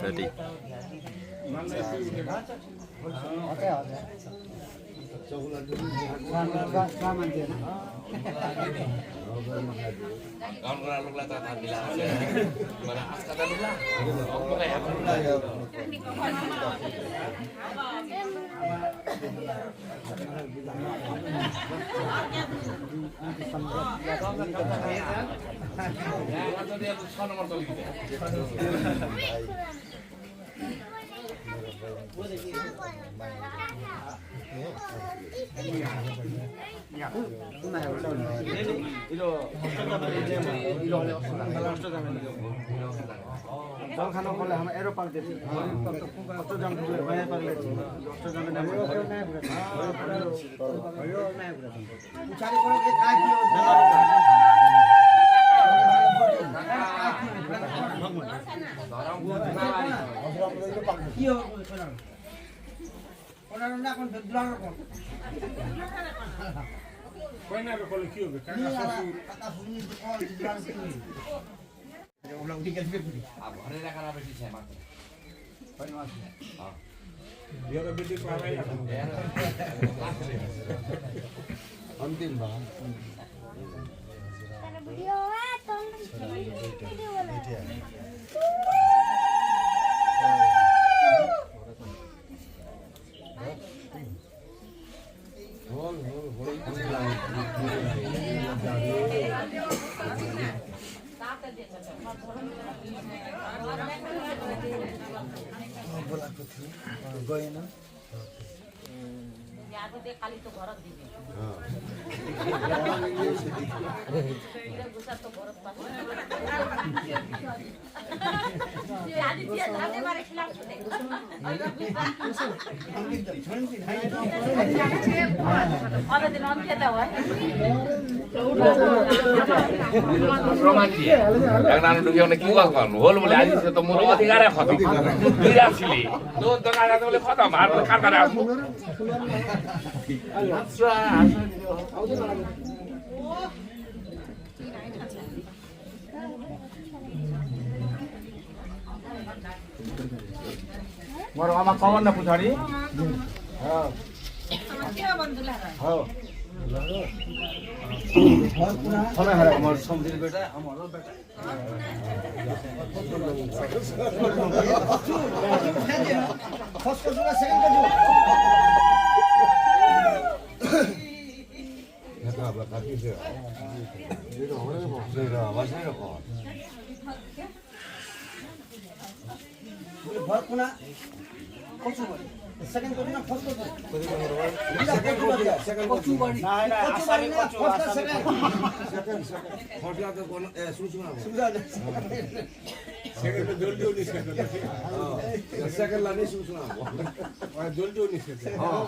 Ready. জলখান অকলে এরো পাক দিছে। অত জাম ধরে বাইরে পাক দিছে। অত জাম না। अन्तिम बा। बोलाएको थियो, अँ, गएन। প্রমাণ দিয়ে। এখন আমি ঢুকে ওখানে কি ওয়াজ করবো? হল বলে, আজি সে তো মোর অধিকারে খতম। তুই আসলি। তোর দোকানে বলে খতম, আর কার কারে আসবো? ମୋର ମାମା କମନ ନା ପୁଝାଡ଼ି। ହଁ। ହଁ। ତମେ ହରେ ଆମର ସମୁଦ୍ର ବେଟା, ଆମର ବେଟା। ଫାଷ୍ଟ କରିଛୁ ନା ସେକେଣ୍ଡ କରିଛୁ? ସେକେଣ୍ଡ କରିଛୁ ନା ଫାଷ୍ଟ କରିଛୁ? ସେକେଣ୍ଡ କରିଛୁ। ନାଇଁ, ନାଇଁ, କଚୁବାଡ଼ି ନା, ଫାଷ୍ଟ କରିଛୁ, ସେକେଣ୍ଡ। Second, second. ଫାଷ୍ଟ ତ କଣ, ଏ, ଶୁଣ, ଶୁଣ। ସେକେଣ୍ଡ ଜଲ୍ଦି ହଉନି ସେକେଣ୍ଡ। ହଁ, ସେକେଣ୍ଡ ଲାନି ଶୁଣ, ଶୁଣ। ଜଲ୍ଦି ହଉନି ସେକେଣ୍ଡ। ହଁ।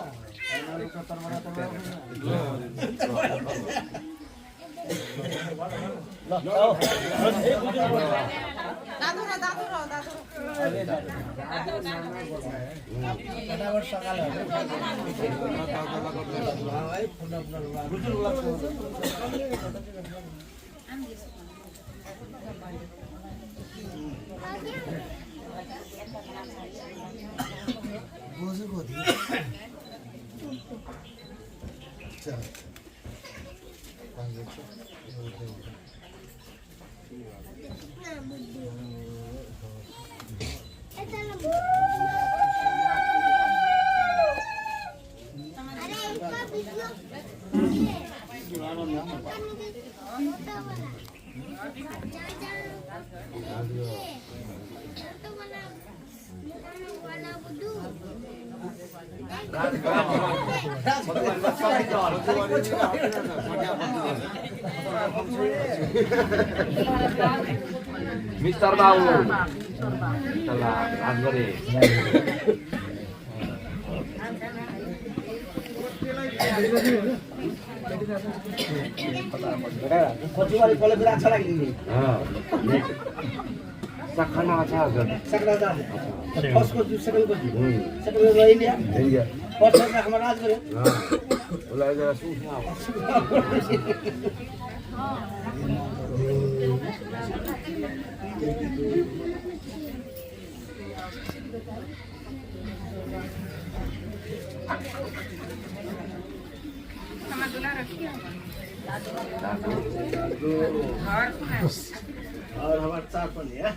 মিস্টার বাবু, মিস্টার বাবু, রাজবাড়ি। কচুবাড়ি কলেজের আচ্ছা লাগে নি? হ্যাঁ। সাখানা আছে, আছে। সাখানা আছে। আচ্ছা। ফার্স্ট করছি, সেকেন্ড করছি। হুম। সেকেন্ড হলো ইন্ডিয়া। ইন্ডিয়া। ফার্স্ট হচ্ছে আমার রাজবাড়ি। হ্যাঁ। ওলা এরা সুস না। और हमारे चार पन्नी है।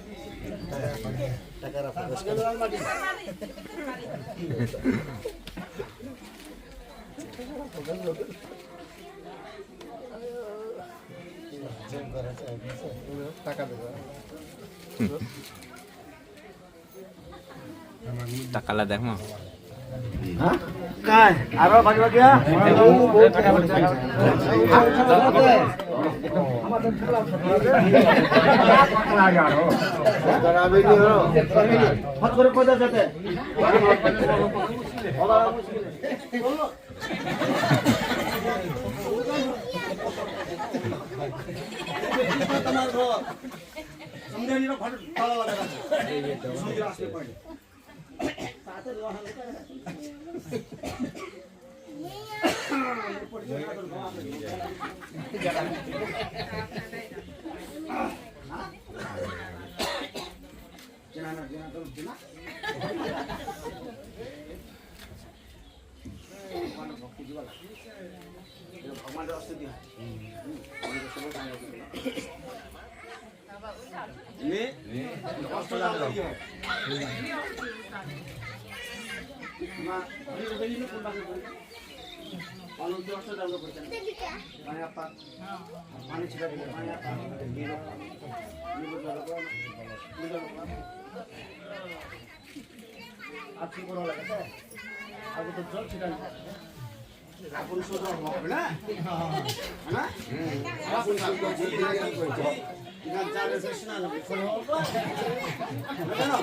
টাকালা দেখ মা। হ্যাঁ? কাই? আরো বাকি বাকি, হ্যাঁ? ফট করে কোথায় যেতে? আপনি শুধু হবে না? হ্যাঁ? আপনি শুধু হবে না? এখানে যাবে বেশি না, না, শুধু হবে। না, না।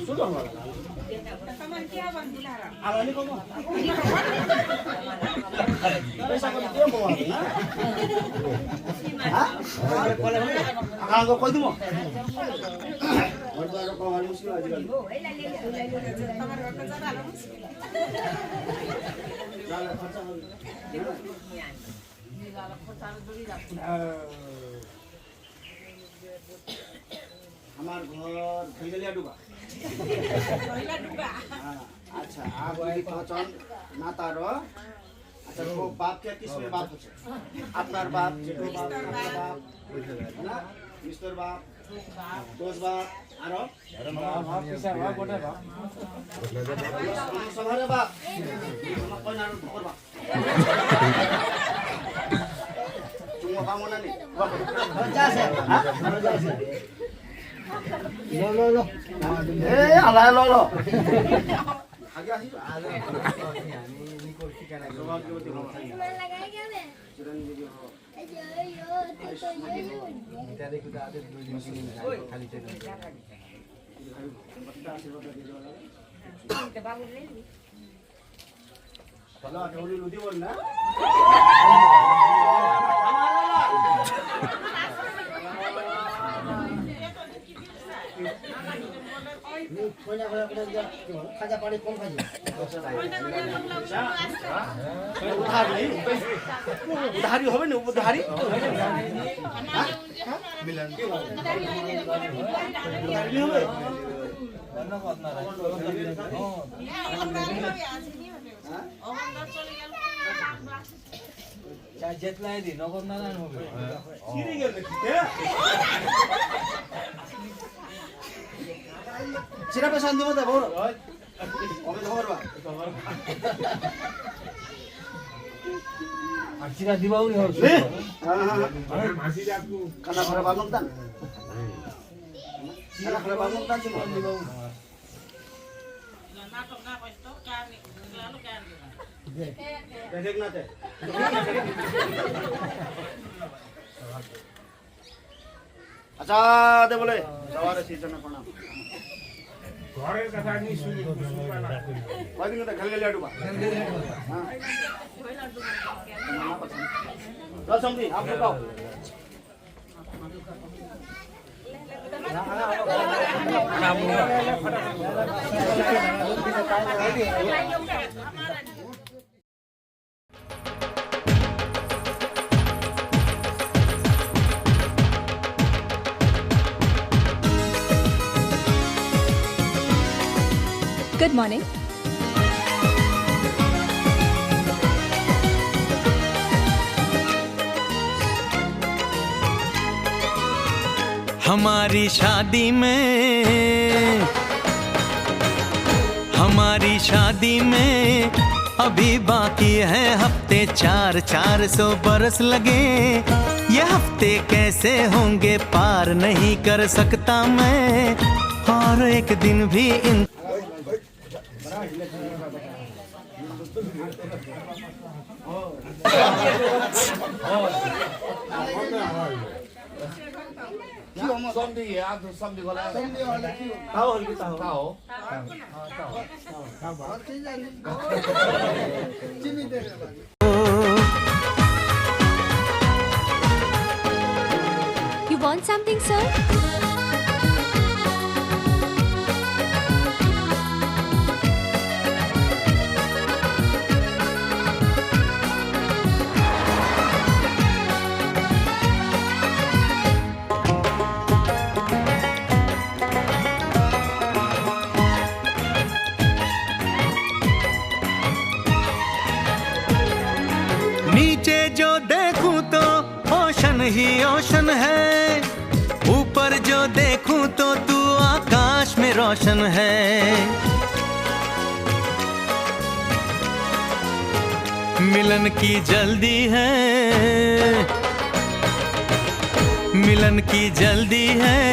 শুধু হবে। আমার ঘর ভৈলালিয়া ডুবা। হ্যাঁ, আচ্ছা, আপনি পছন্দ না তারো। আচ্ছা, ও বাপ কে কিসমে বাপ আছে? আপনার বাপ, জেঠু বাপ, কাকা বাপ, না? মিস্টার বাপ, দোষ বাপ, আরো? সবারে বাপ। কই না, কই বাপ? চুমো পামো না নি? লো, লো, লো। এ, আলা, লো, লো। উধারি, উধারি হবে না, উধারি? হ্যাঁ? উধারি হবে? চা জেতলাই দি, নগদ না দান হবে। চিরা পয়সা আনতে মতো বড়। ওকে খবর বা। আর চিরা দিবাও নি হবে। হ্যাঁ, হ্যাঁ, হ্যাঁ। কানা ঘরে বালক দান। কানা ঘরে বালক দান দিবাও নি। আচ্ছা, দে বলে, সবার শিরজনে প্রণাম। ঘরের কথা নি শুনি, শুনি পালা। কয়দিন কথা খালি খালি আডুবা। হ্যাঁ। দশ সমধি, আপনি কও। Good morning. हमारी शादी में, हमारी शादी में अभी बाकी है हफ्ते चार, चार सौ बरस लगे, ये हफ्ते कैसे होंगे पार, नहीं कर सकता मैं और एक दिन भी इन- You want something, sir? नीचे जो देखूं तो ओशन ही ओशन है, ऊपर जो देखूं तो तू आकाश में रोशन है। मिलन की जल्दी है, मिलन की जल्दी है,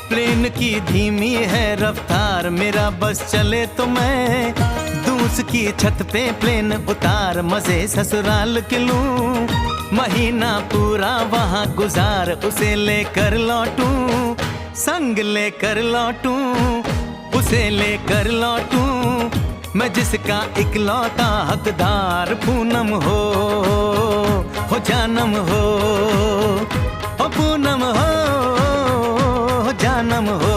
प्लेन की धीमी है रफ्तार, मेरा बस चले तो मैं दूं उसकी छत पे प्लेन उतार, मजे ससुराल के लूं, महीना पूरा वहां गुजार, उसे लेकर लौटूं, संग लेकर लौटूं, उसे लेकर लौटूं, मैं जिसका इकलौता हकदार पूनम हो, हो जानम हो, हो पूनम हो, हो जानम हो।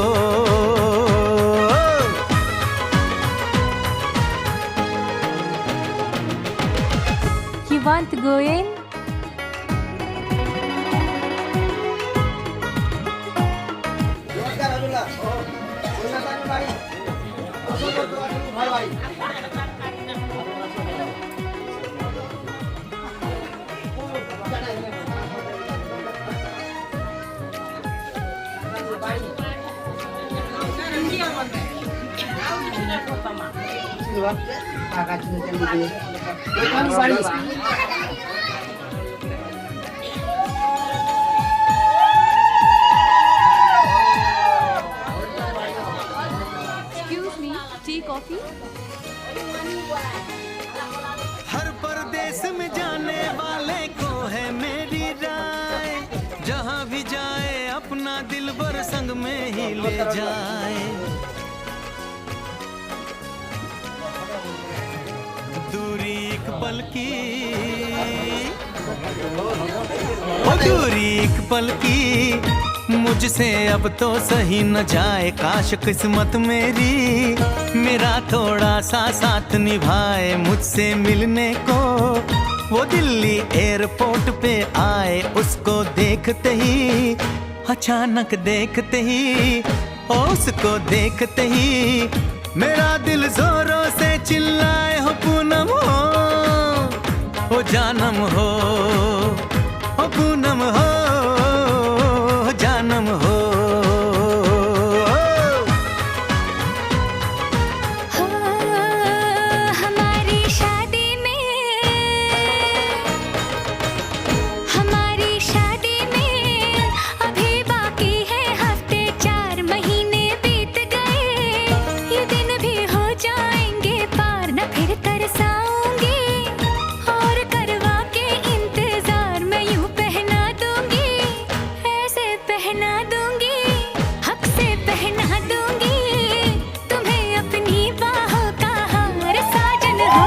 You want to go in? Excuse me, tea, coffee? हर परदेस में जाने वाले को है मेरी राय, जहां भी जाए अपना दिलबर संग में ही ले जाए। दूरी एक पल की, ओ दूरी एक पल की, मुझसे अब तो सही न जाए। काश किस्मत मेरी मेरा थोड़ा सा साथ निभाए, मुझसे मिलने को वो दिल्ली एयरपोर्ट पे आए। उसको देखते ही, अचानक देखते ही, ओ उसको देखते ही मेरा दिल जोरों से चिल्लाए, हो पूनम हो, हो जानम हो, हो पूनम हो, हो जानम हो। हो, हमारी शादी में, हमारी शादी में अभी बाकी है हफ्ते चार, महीने बीत गए, ये दिन भी हो जाएंगे पार, न फिर तरसाऊंगी और करवा के इंतजार, मैं यूं पहना दूंगी, ऐसे पहना दूंगी, हक से पहना दूंगी तुम्हें अपनी बाहों का हार, साजन हो,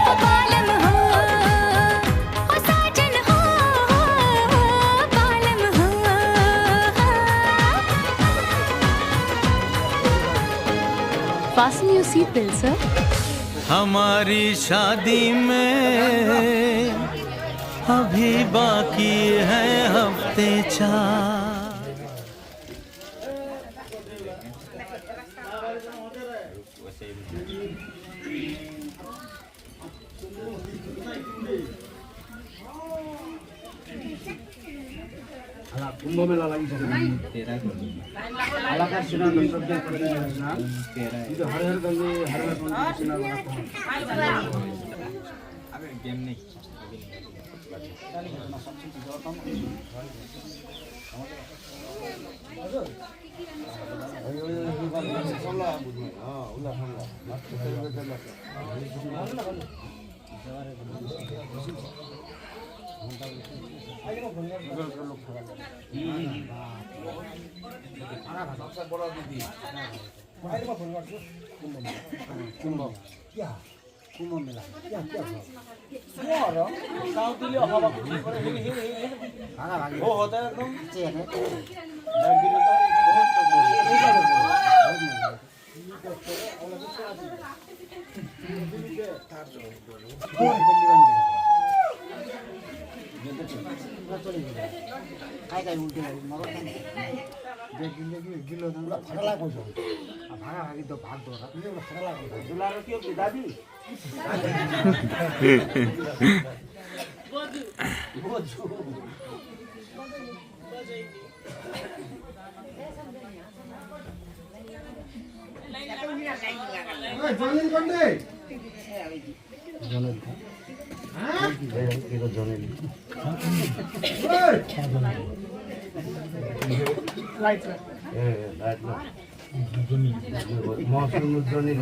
ओ बालम हो, ओ साजन हो, ओ बालम हो। Fasten your seat belt, sir. हमारी शादी में अभी बाकी है हफ्ते चार। কুম্ভ মেলা লাগিছে। এলাকার সিনা দর্শকদের প্রতি নিবেদন, কিন্তু হর হর গঙ্গে, হর হর গঙ্গে সিনা কুম্ভ। কুম্ভ মেলা। ভাগাভাগি। ও, হতা একদম। চেনে। কাই কাই উল্টে গেল, মরো কেন? দেখ, গিলে, গিলে, গিলে, ওরা ফাটা লাগবো সব। আর ভাগাভাগি তো ভাগ দো, ওরা ফাটা লাগবো। দুলারো কি হচ্ছে, দাদি? বুঝু। বুঝু। জনিল কোনটি? জনিল। হ্যাঁ? এই, এই তো জনিল। এই! লাইট না। এই, এই, লাইট না। মহসিনুর জনিল।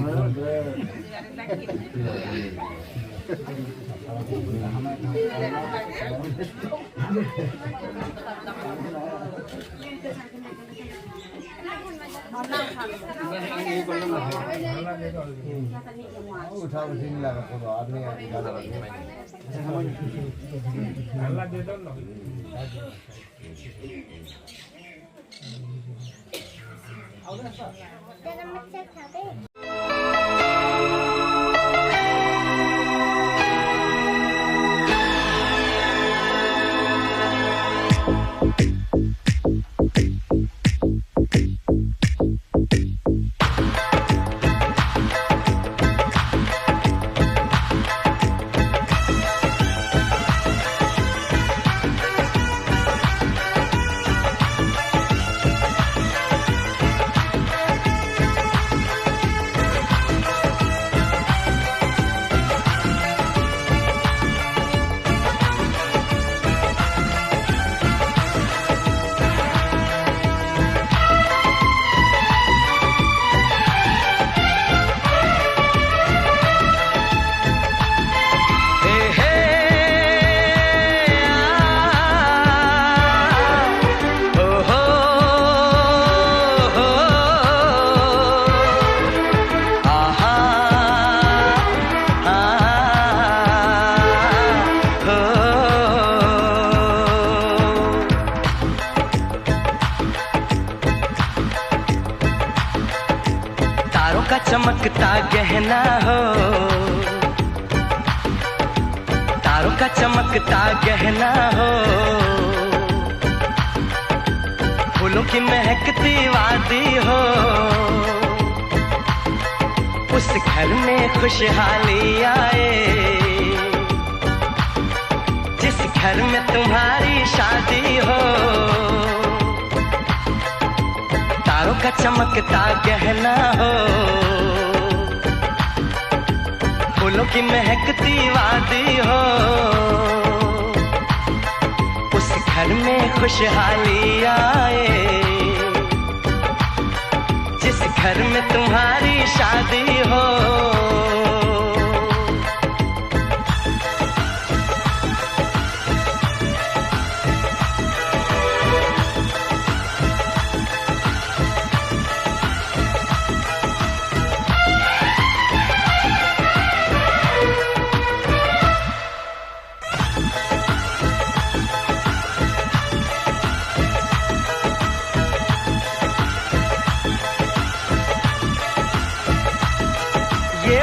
तारों का चमकता गहना हो, तारों का चमकता गहना हो, फूलों की महकती वादी हो, उस घर में खुशहाली आए, जिस घर में तुम्हारी शादी हो। तारों का चमकता गहना हो, फूलों की महकती वादी हो, उस घर में खुशहाली आए, जिस घर में तुम्हारी शादी हो। ये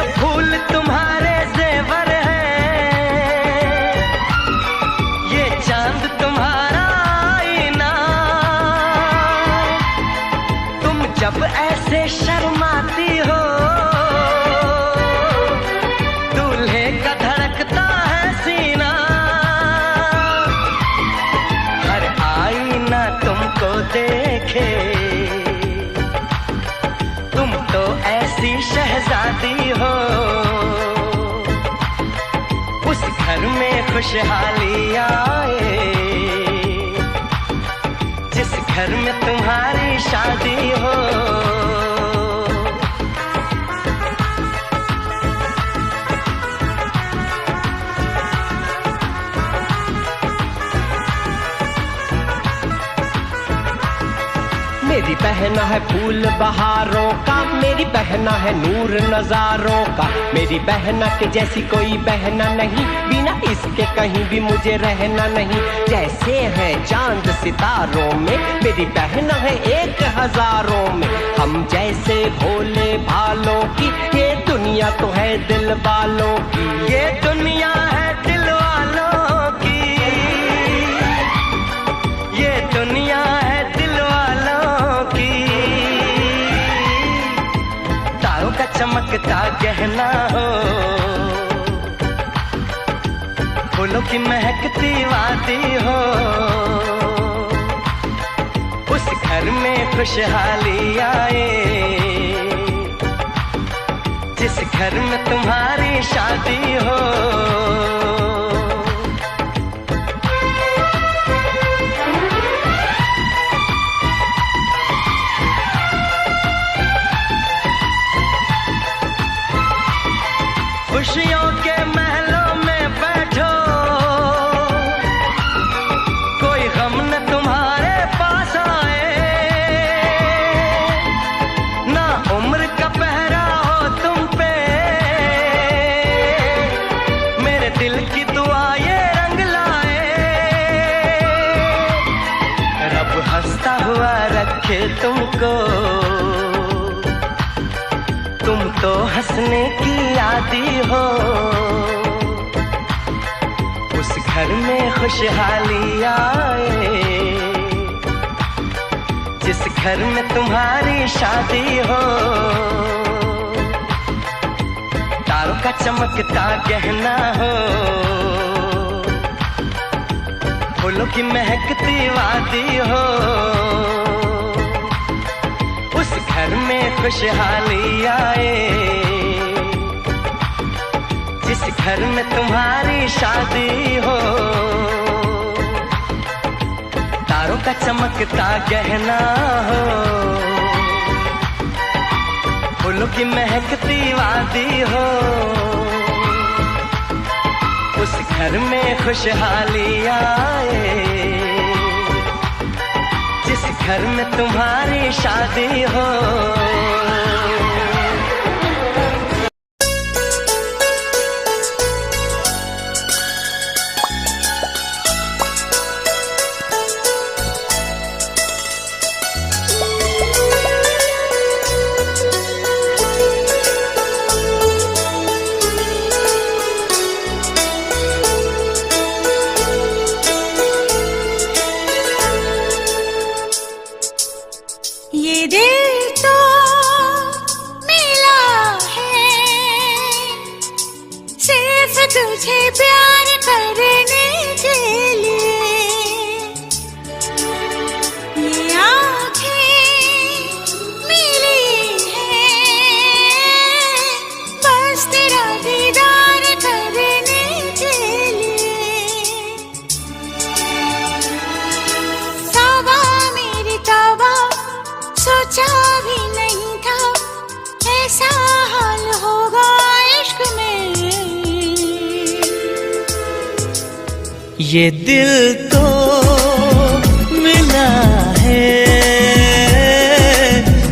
शहजादी हो, उस घर में खुशहाली आए, जिस घर में तुम्हारी शादी हो। मेरी बहना है फूल बहारों का, मेरी बहना है नूर नजारों का, मेरी बहना के जैसी कोई बहना नहीं, बिना इसके कहीं भी मुझे रहना नहीं। जैसे हैं चांद सितारों में, मेरी बहना है एक हजारों में, हम जैसे भोले भालों की ये दुनिया तो है दिल वालों की, ये दुनिया है दिल वालों की, ये दुनिया है दिल वालों की। तारों का चमकता गहना हो, फूलों की महकती वादी हो, उस घर में खुशहाली आए, जिस घर में तुम्हारी शादी हो। खुशियों के महलों में बैठो, कोई गम न तुम्हारे पास आए, ना उम्र का पहरा हो तुम पे, मेरे दिल की दुआ ये रंग लाए, रब हंसता हुआ रखे तुमको, तुम तो हंसने की आदी हो, उस घर में खुशहाली आए, जिस घर में तुम्हारी शादी हो। तारों का चमकता गहना हो, फूलों की महकती वादी हो, उस घर में खुशहाली आए, जिस घर में तुम्हारी शादी हो। तारों का चमकता गहना हो, फूलों की महकती वादी हो, उस घर में खुशहाली आए, जिस घर में तुम्हारी शादी हो। ये दिल तो मिला है सिर्फ तुझे प्यार करने के लिए। ये आँखें मिली हैं बस तेरा दीदार करने के लिए। तौबा मेरी तौबा, सोचा भी नहीं था ऐसा हाल होगा इश्क में। ये दिल तो मिला है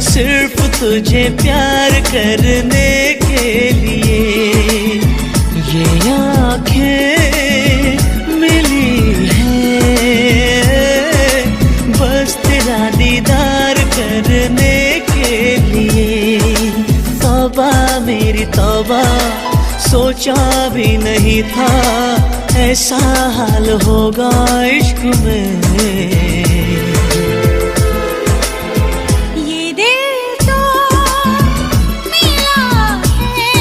सिर्फ तुझे प्यार करने के लिए। ये आँखें मिली हैं बस तेरा दीदार करने के लिए। तौबा मेरी तौबा, सोचा भी नहीं था ऐसा हाल होगा इश्क में। ये दिल तो मिला है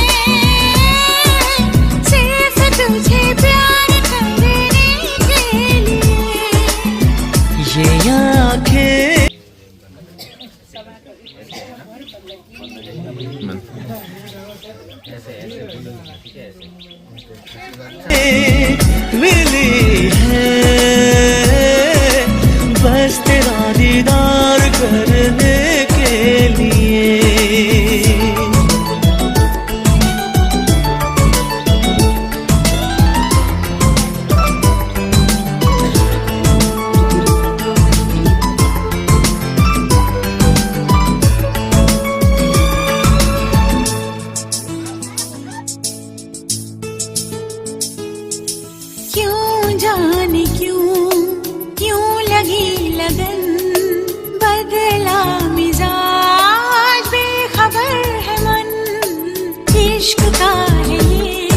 सिर्फ तुझे प्यार करने के लिए। ये आँखें मिली है बस तेरा दीदार करने के लिए। क्यों जाने क्यों, क्यों लगी लगन, बदला मिजाज, बेखबर है मन। इश्क का है ये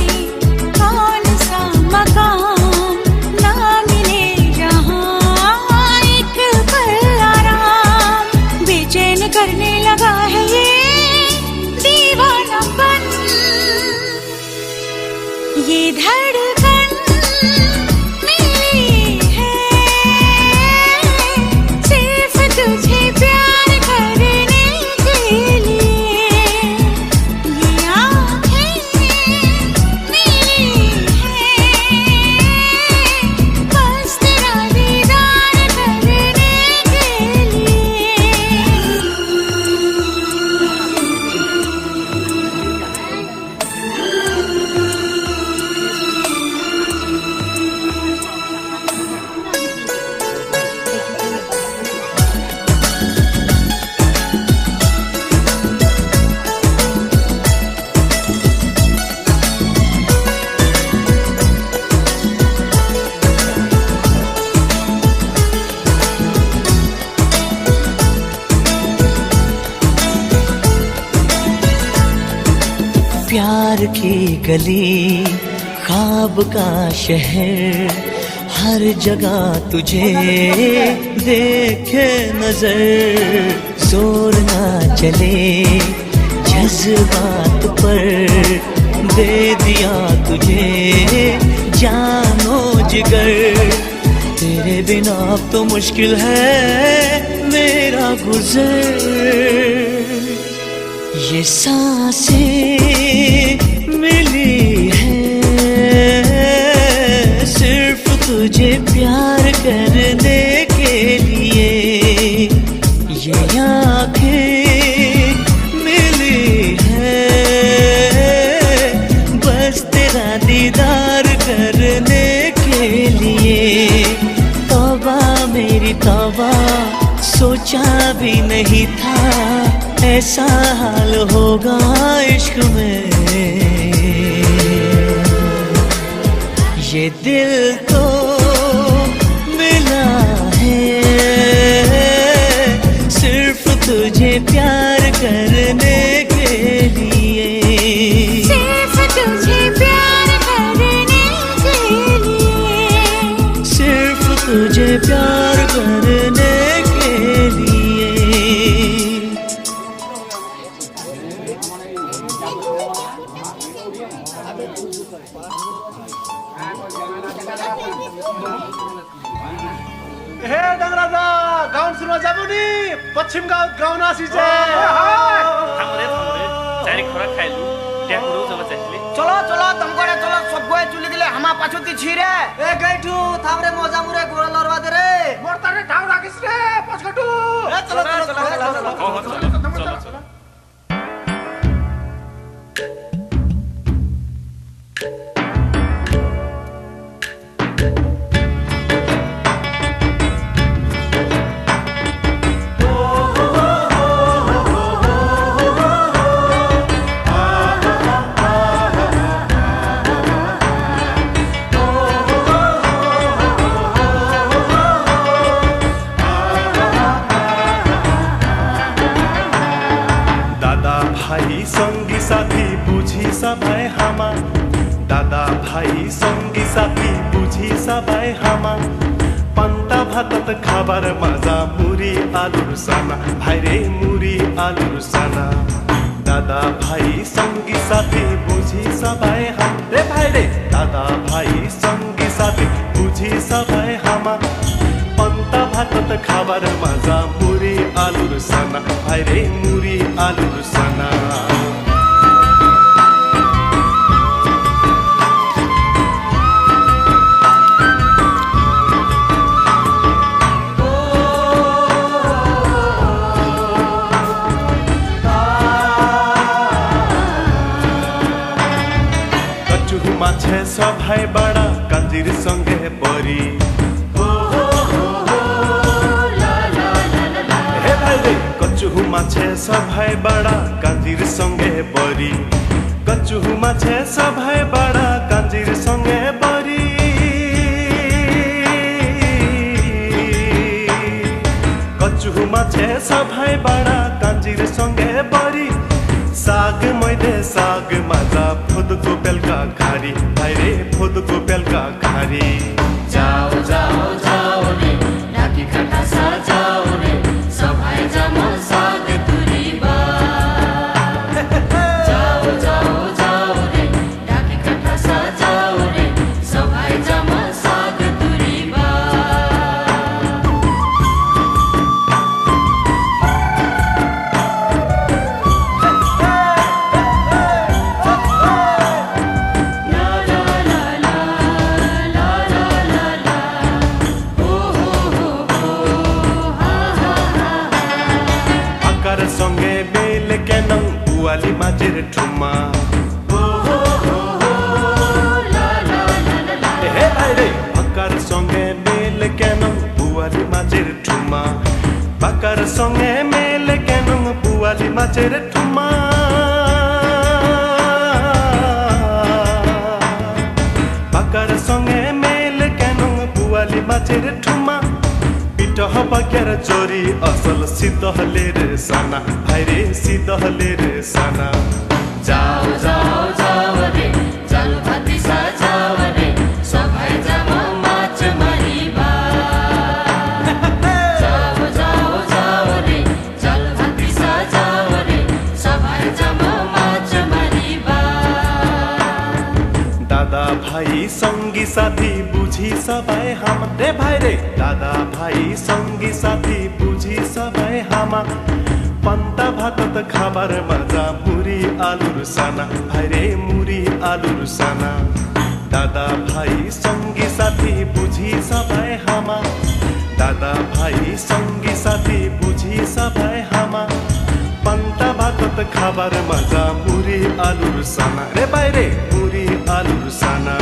कौन सा मकाम, ना मिले जहां एक पल आराम। बेचैन करने लगा है ये दीवानापन। ये धड़कन मिली है सिर्फ तुझे प्यार करने के लिए। ये आंखें मिली है बस तेरा दीदार करने के लिए। प्यार की गली, ख्वाब का शहर, हर जगह तुझे देखे नजर। जोर ना चले जज्बात पर, दे दिया तुझे जानो जिगर। तेरे बिना अब तो मुश्किल है मेरा गुजर। ये सांसें मिली हैं सिर्फ तुझे प्यार करने के लिए। ये आंखें मिली हैं बस तेरा दीदार करने के लिए। तौबा मेरी तौबा, सोचा भी नहीं था ऐसा हाल होगा इश्क में। ये दिल तो मिला है सिर्फ तुझे प्यार करने के लिए। सिर्फ तुझे प्यार करने के लिए। सिर्फ तुझे प्यार करने के लिए। हे डंगरा दा, गाउन सुनवा जाबो नि, पश्चिम गाउँ गाउन आसिछे। थांब रे, थांब रे, चाइरे खोरा खाइलु, ट्याकुरु जब चाइले। चलो, चलो, तमकोडे चलो, सबगोए चुली दिले, हामा पाछुति छिरे। ए गैठु, थांब रे, मोजा मुरे, गोडा लरवा दे रे। मोर तारे ठाउँ राखिस रे, पछगटु। ए, चलो, चलो, चलो, चलो, चलो। हो, हो, चलो, चलो, चलो। दादा भाई संगी साथी बुझिस भए हामा, दादा भाई संगी साथी बुझिस भए हामा, पन्ता भातत खाबार मजा मुरी आलुर साना, भाइरे मुरी आलुर साना। दादा भाई संगी साथी बुझिस भए हामा, रे भाइरे, दादा भाई संगी साथी बुझिस भए हामा, पन्ता भातत खाबार मजा मुरी आलुर साना, भाइरे मुरी आलुर साना। কচুহু মাছে সভাই বাড়া কাঞ্জির সঙ্গে বড়ি। হে ভাইরে, কচুহু মাছে সভাই বাড়া কাঞ্জির সঙ্গে বড়ি। কচুহু মাছে সভাই বাড়া কাঞ্জির সঙ্গে বড়ি। কচুহু মাছে সভাই বাড়া কাঞ্জির সঙ্গে বড়ি। সাগ ময়দে সাগ মাজা ফুদকু পেলকা খারি। ভাইরে ফুদকু পেলকা খারি। যাও, যাও, যাও রে, ডাকি কাটা সাজাও রে, সভাই জামা সাগ তুরিবা। যাও, যাও, যাও রে, ডাকি কাটা সাজাও রে, সভাই জামা সাগ তুরিবা। আকার সঙ্গে বেল কেন বুয়ালি মাছের ঠুমা। হে ভাইরে, আকার সঙ্গে বেল কেন বুয়ালি মাছের ঠুমা। বাকার সঙ্গে মেল কেন বুয়ালি মাছের ঠুমা। বাকার সঙ্গে মেল কেন বুয়ালি মাছের ঠুমা। পিঠহ বাগের জরি আসল সিদ্ধ হলের সানা। ভাইরে সিদ্ধ হলের সানা। যাও, যাও, যাও রে, জাল ভাতি সাজাও রে, সভাই জামা মাছ মারিবা। যাও, যাও, যাও রে, জাল ভাতি সাজাও রে, সভাই জামা মাছ মারিবা। দাদা ভাই সঙ্গী সাথী বুঝি সভাই হামা। রে ভাইরে, দাদা ভাই সঙ্গী সাথী বুঝি সভাই হামা। পান্তা ভাতত খাবার মাজা মুড়ি আলুর সানা। ভাইরে মুড়ি আলুর সানা। দাদা ভাই সঙ্গী সাথী বুঝি সভাই হামা। দাদা ভাই সঙ্গী সাথী বুঝি সভাই হামা। পান্তা ভাতত খাবার মাজা মুড়ি আলুর সানা। রে ভাইরে মুড়ি আলুর সানা।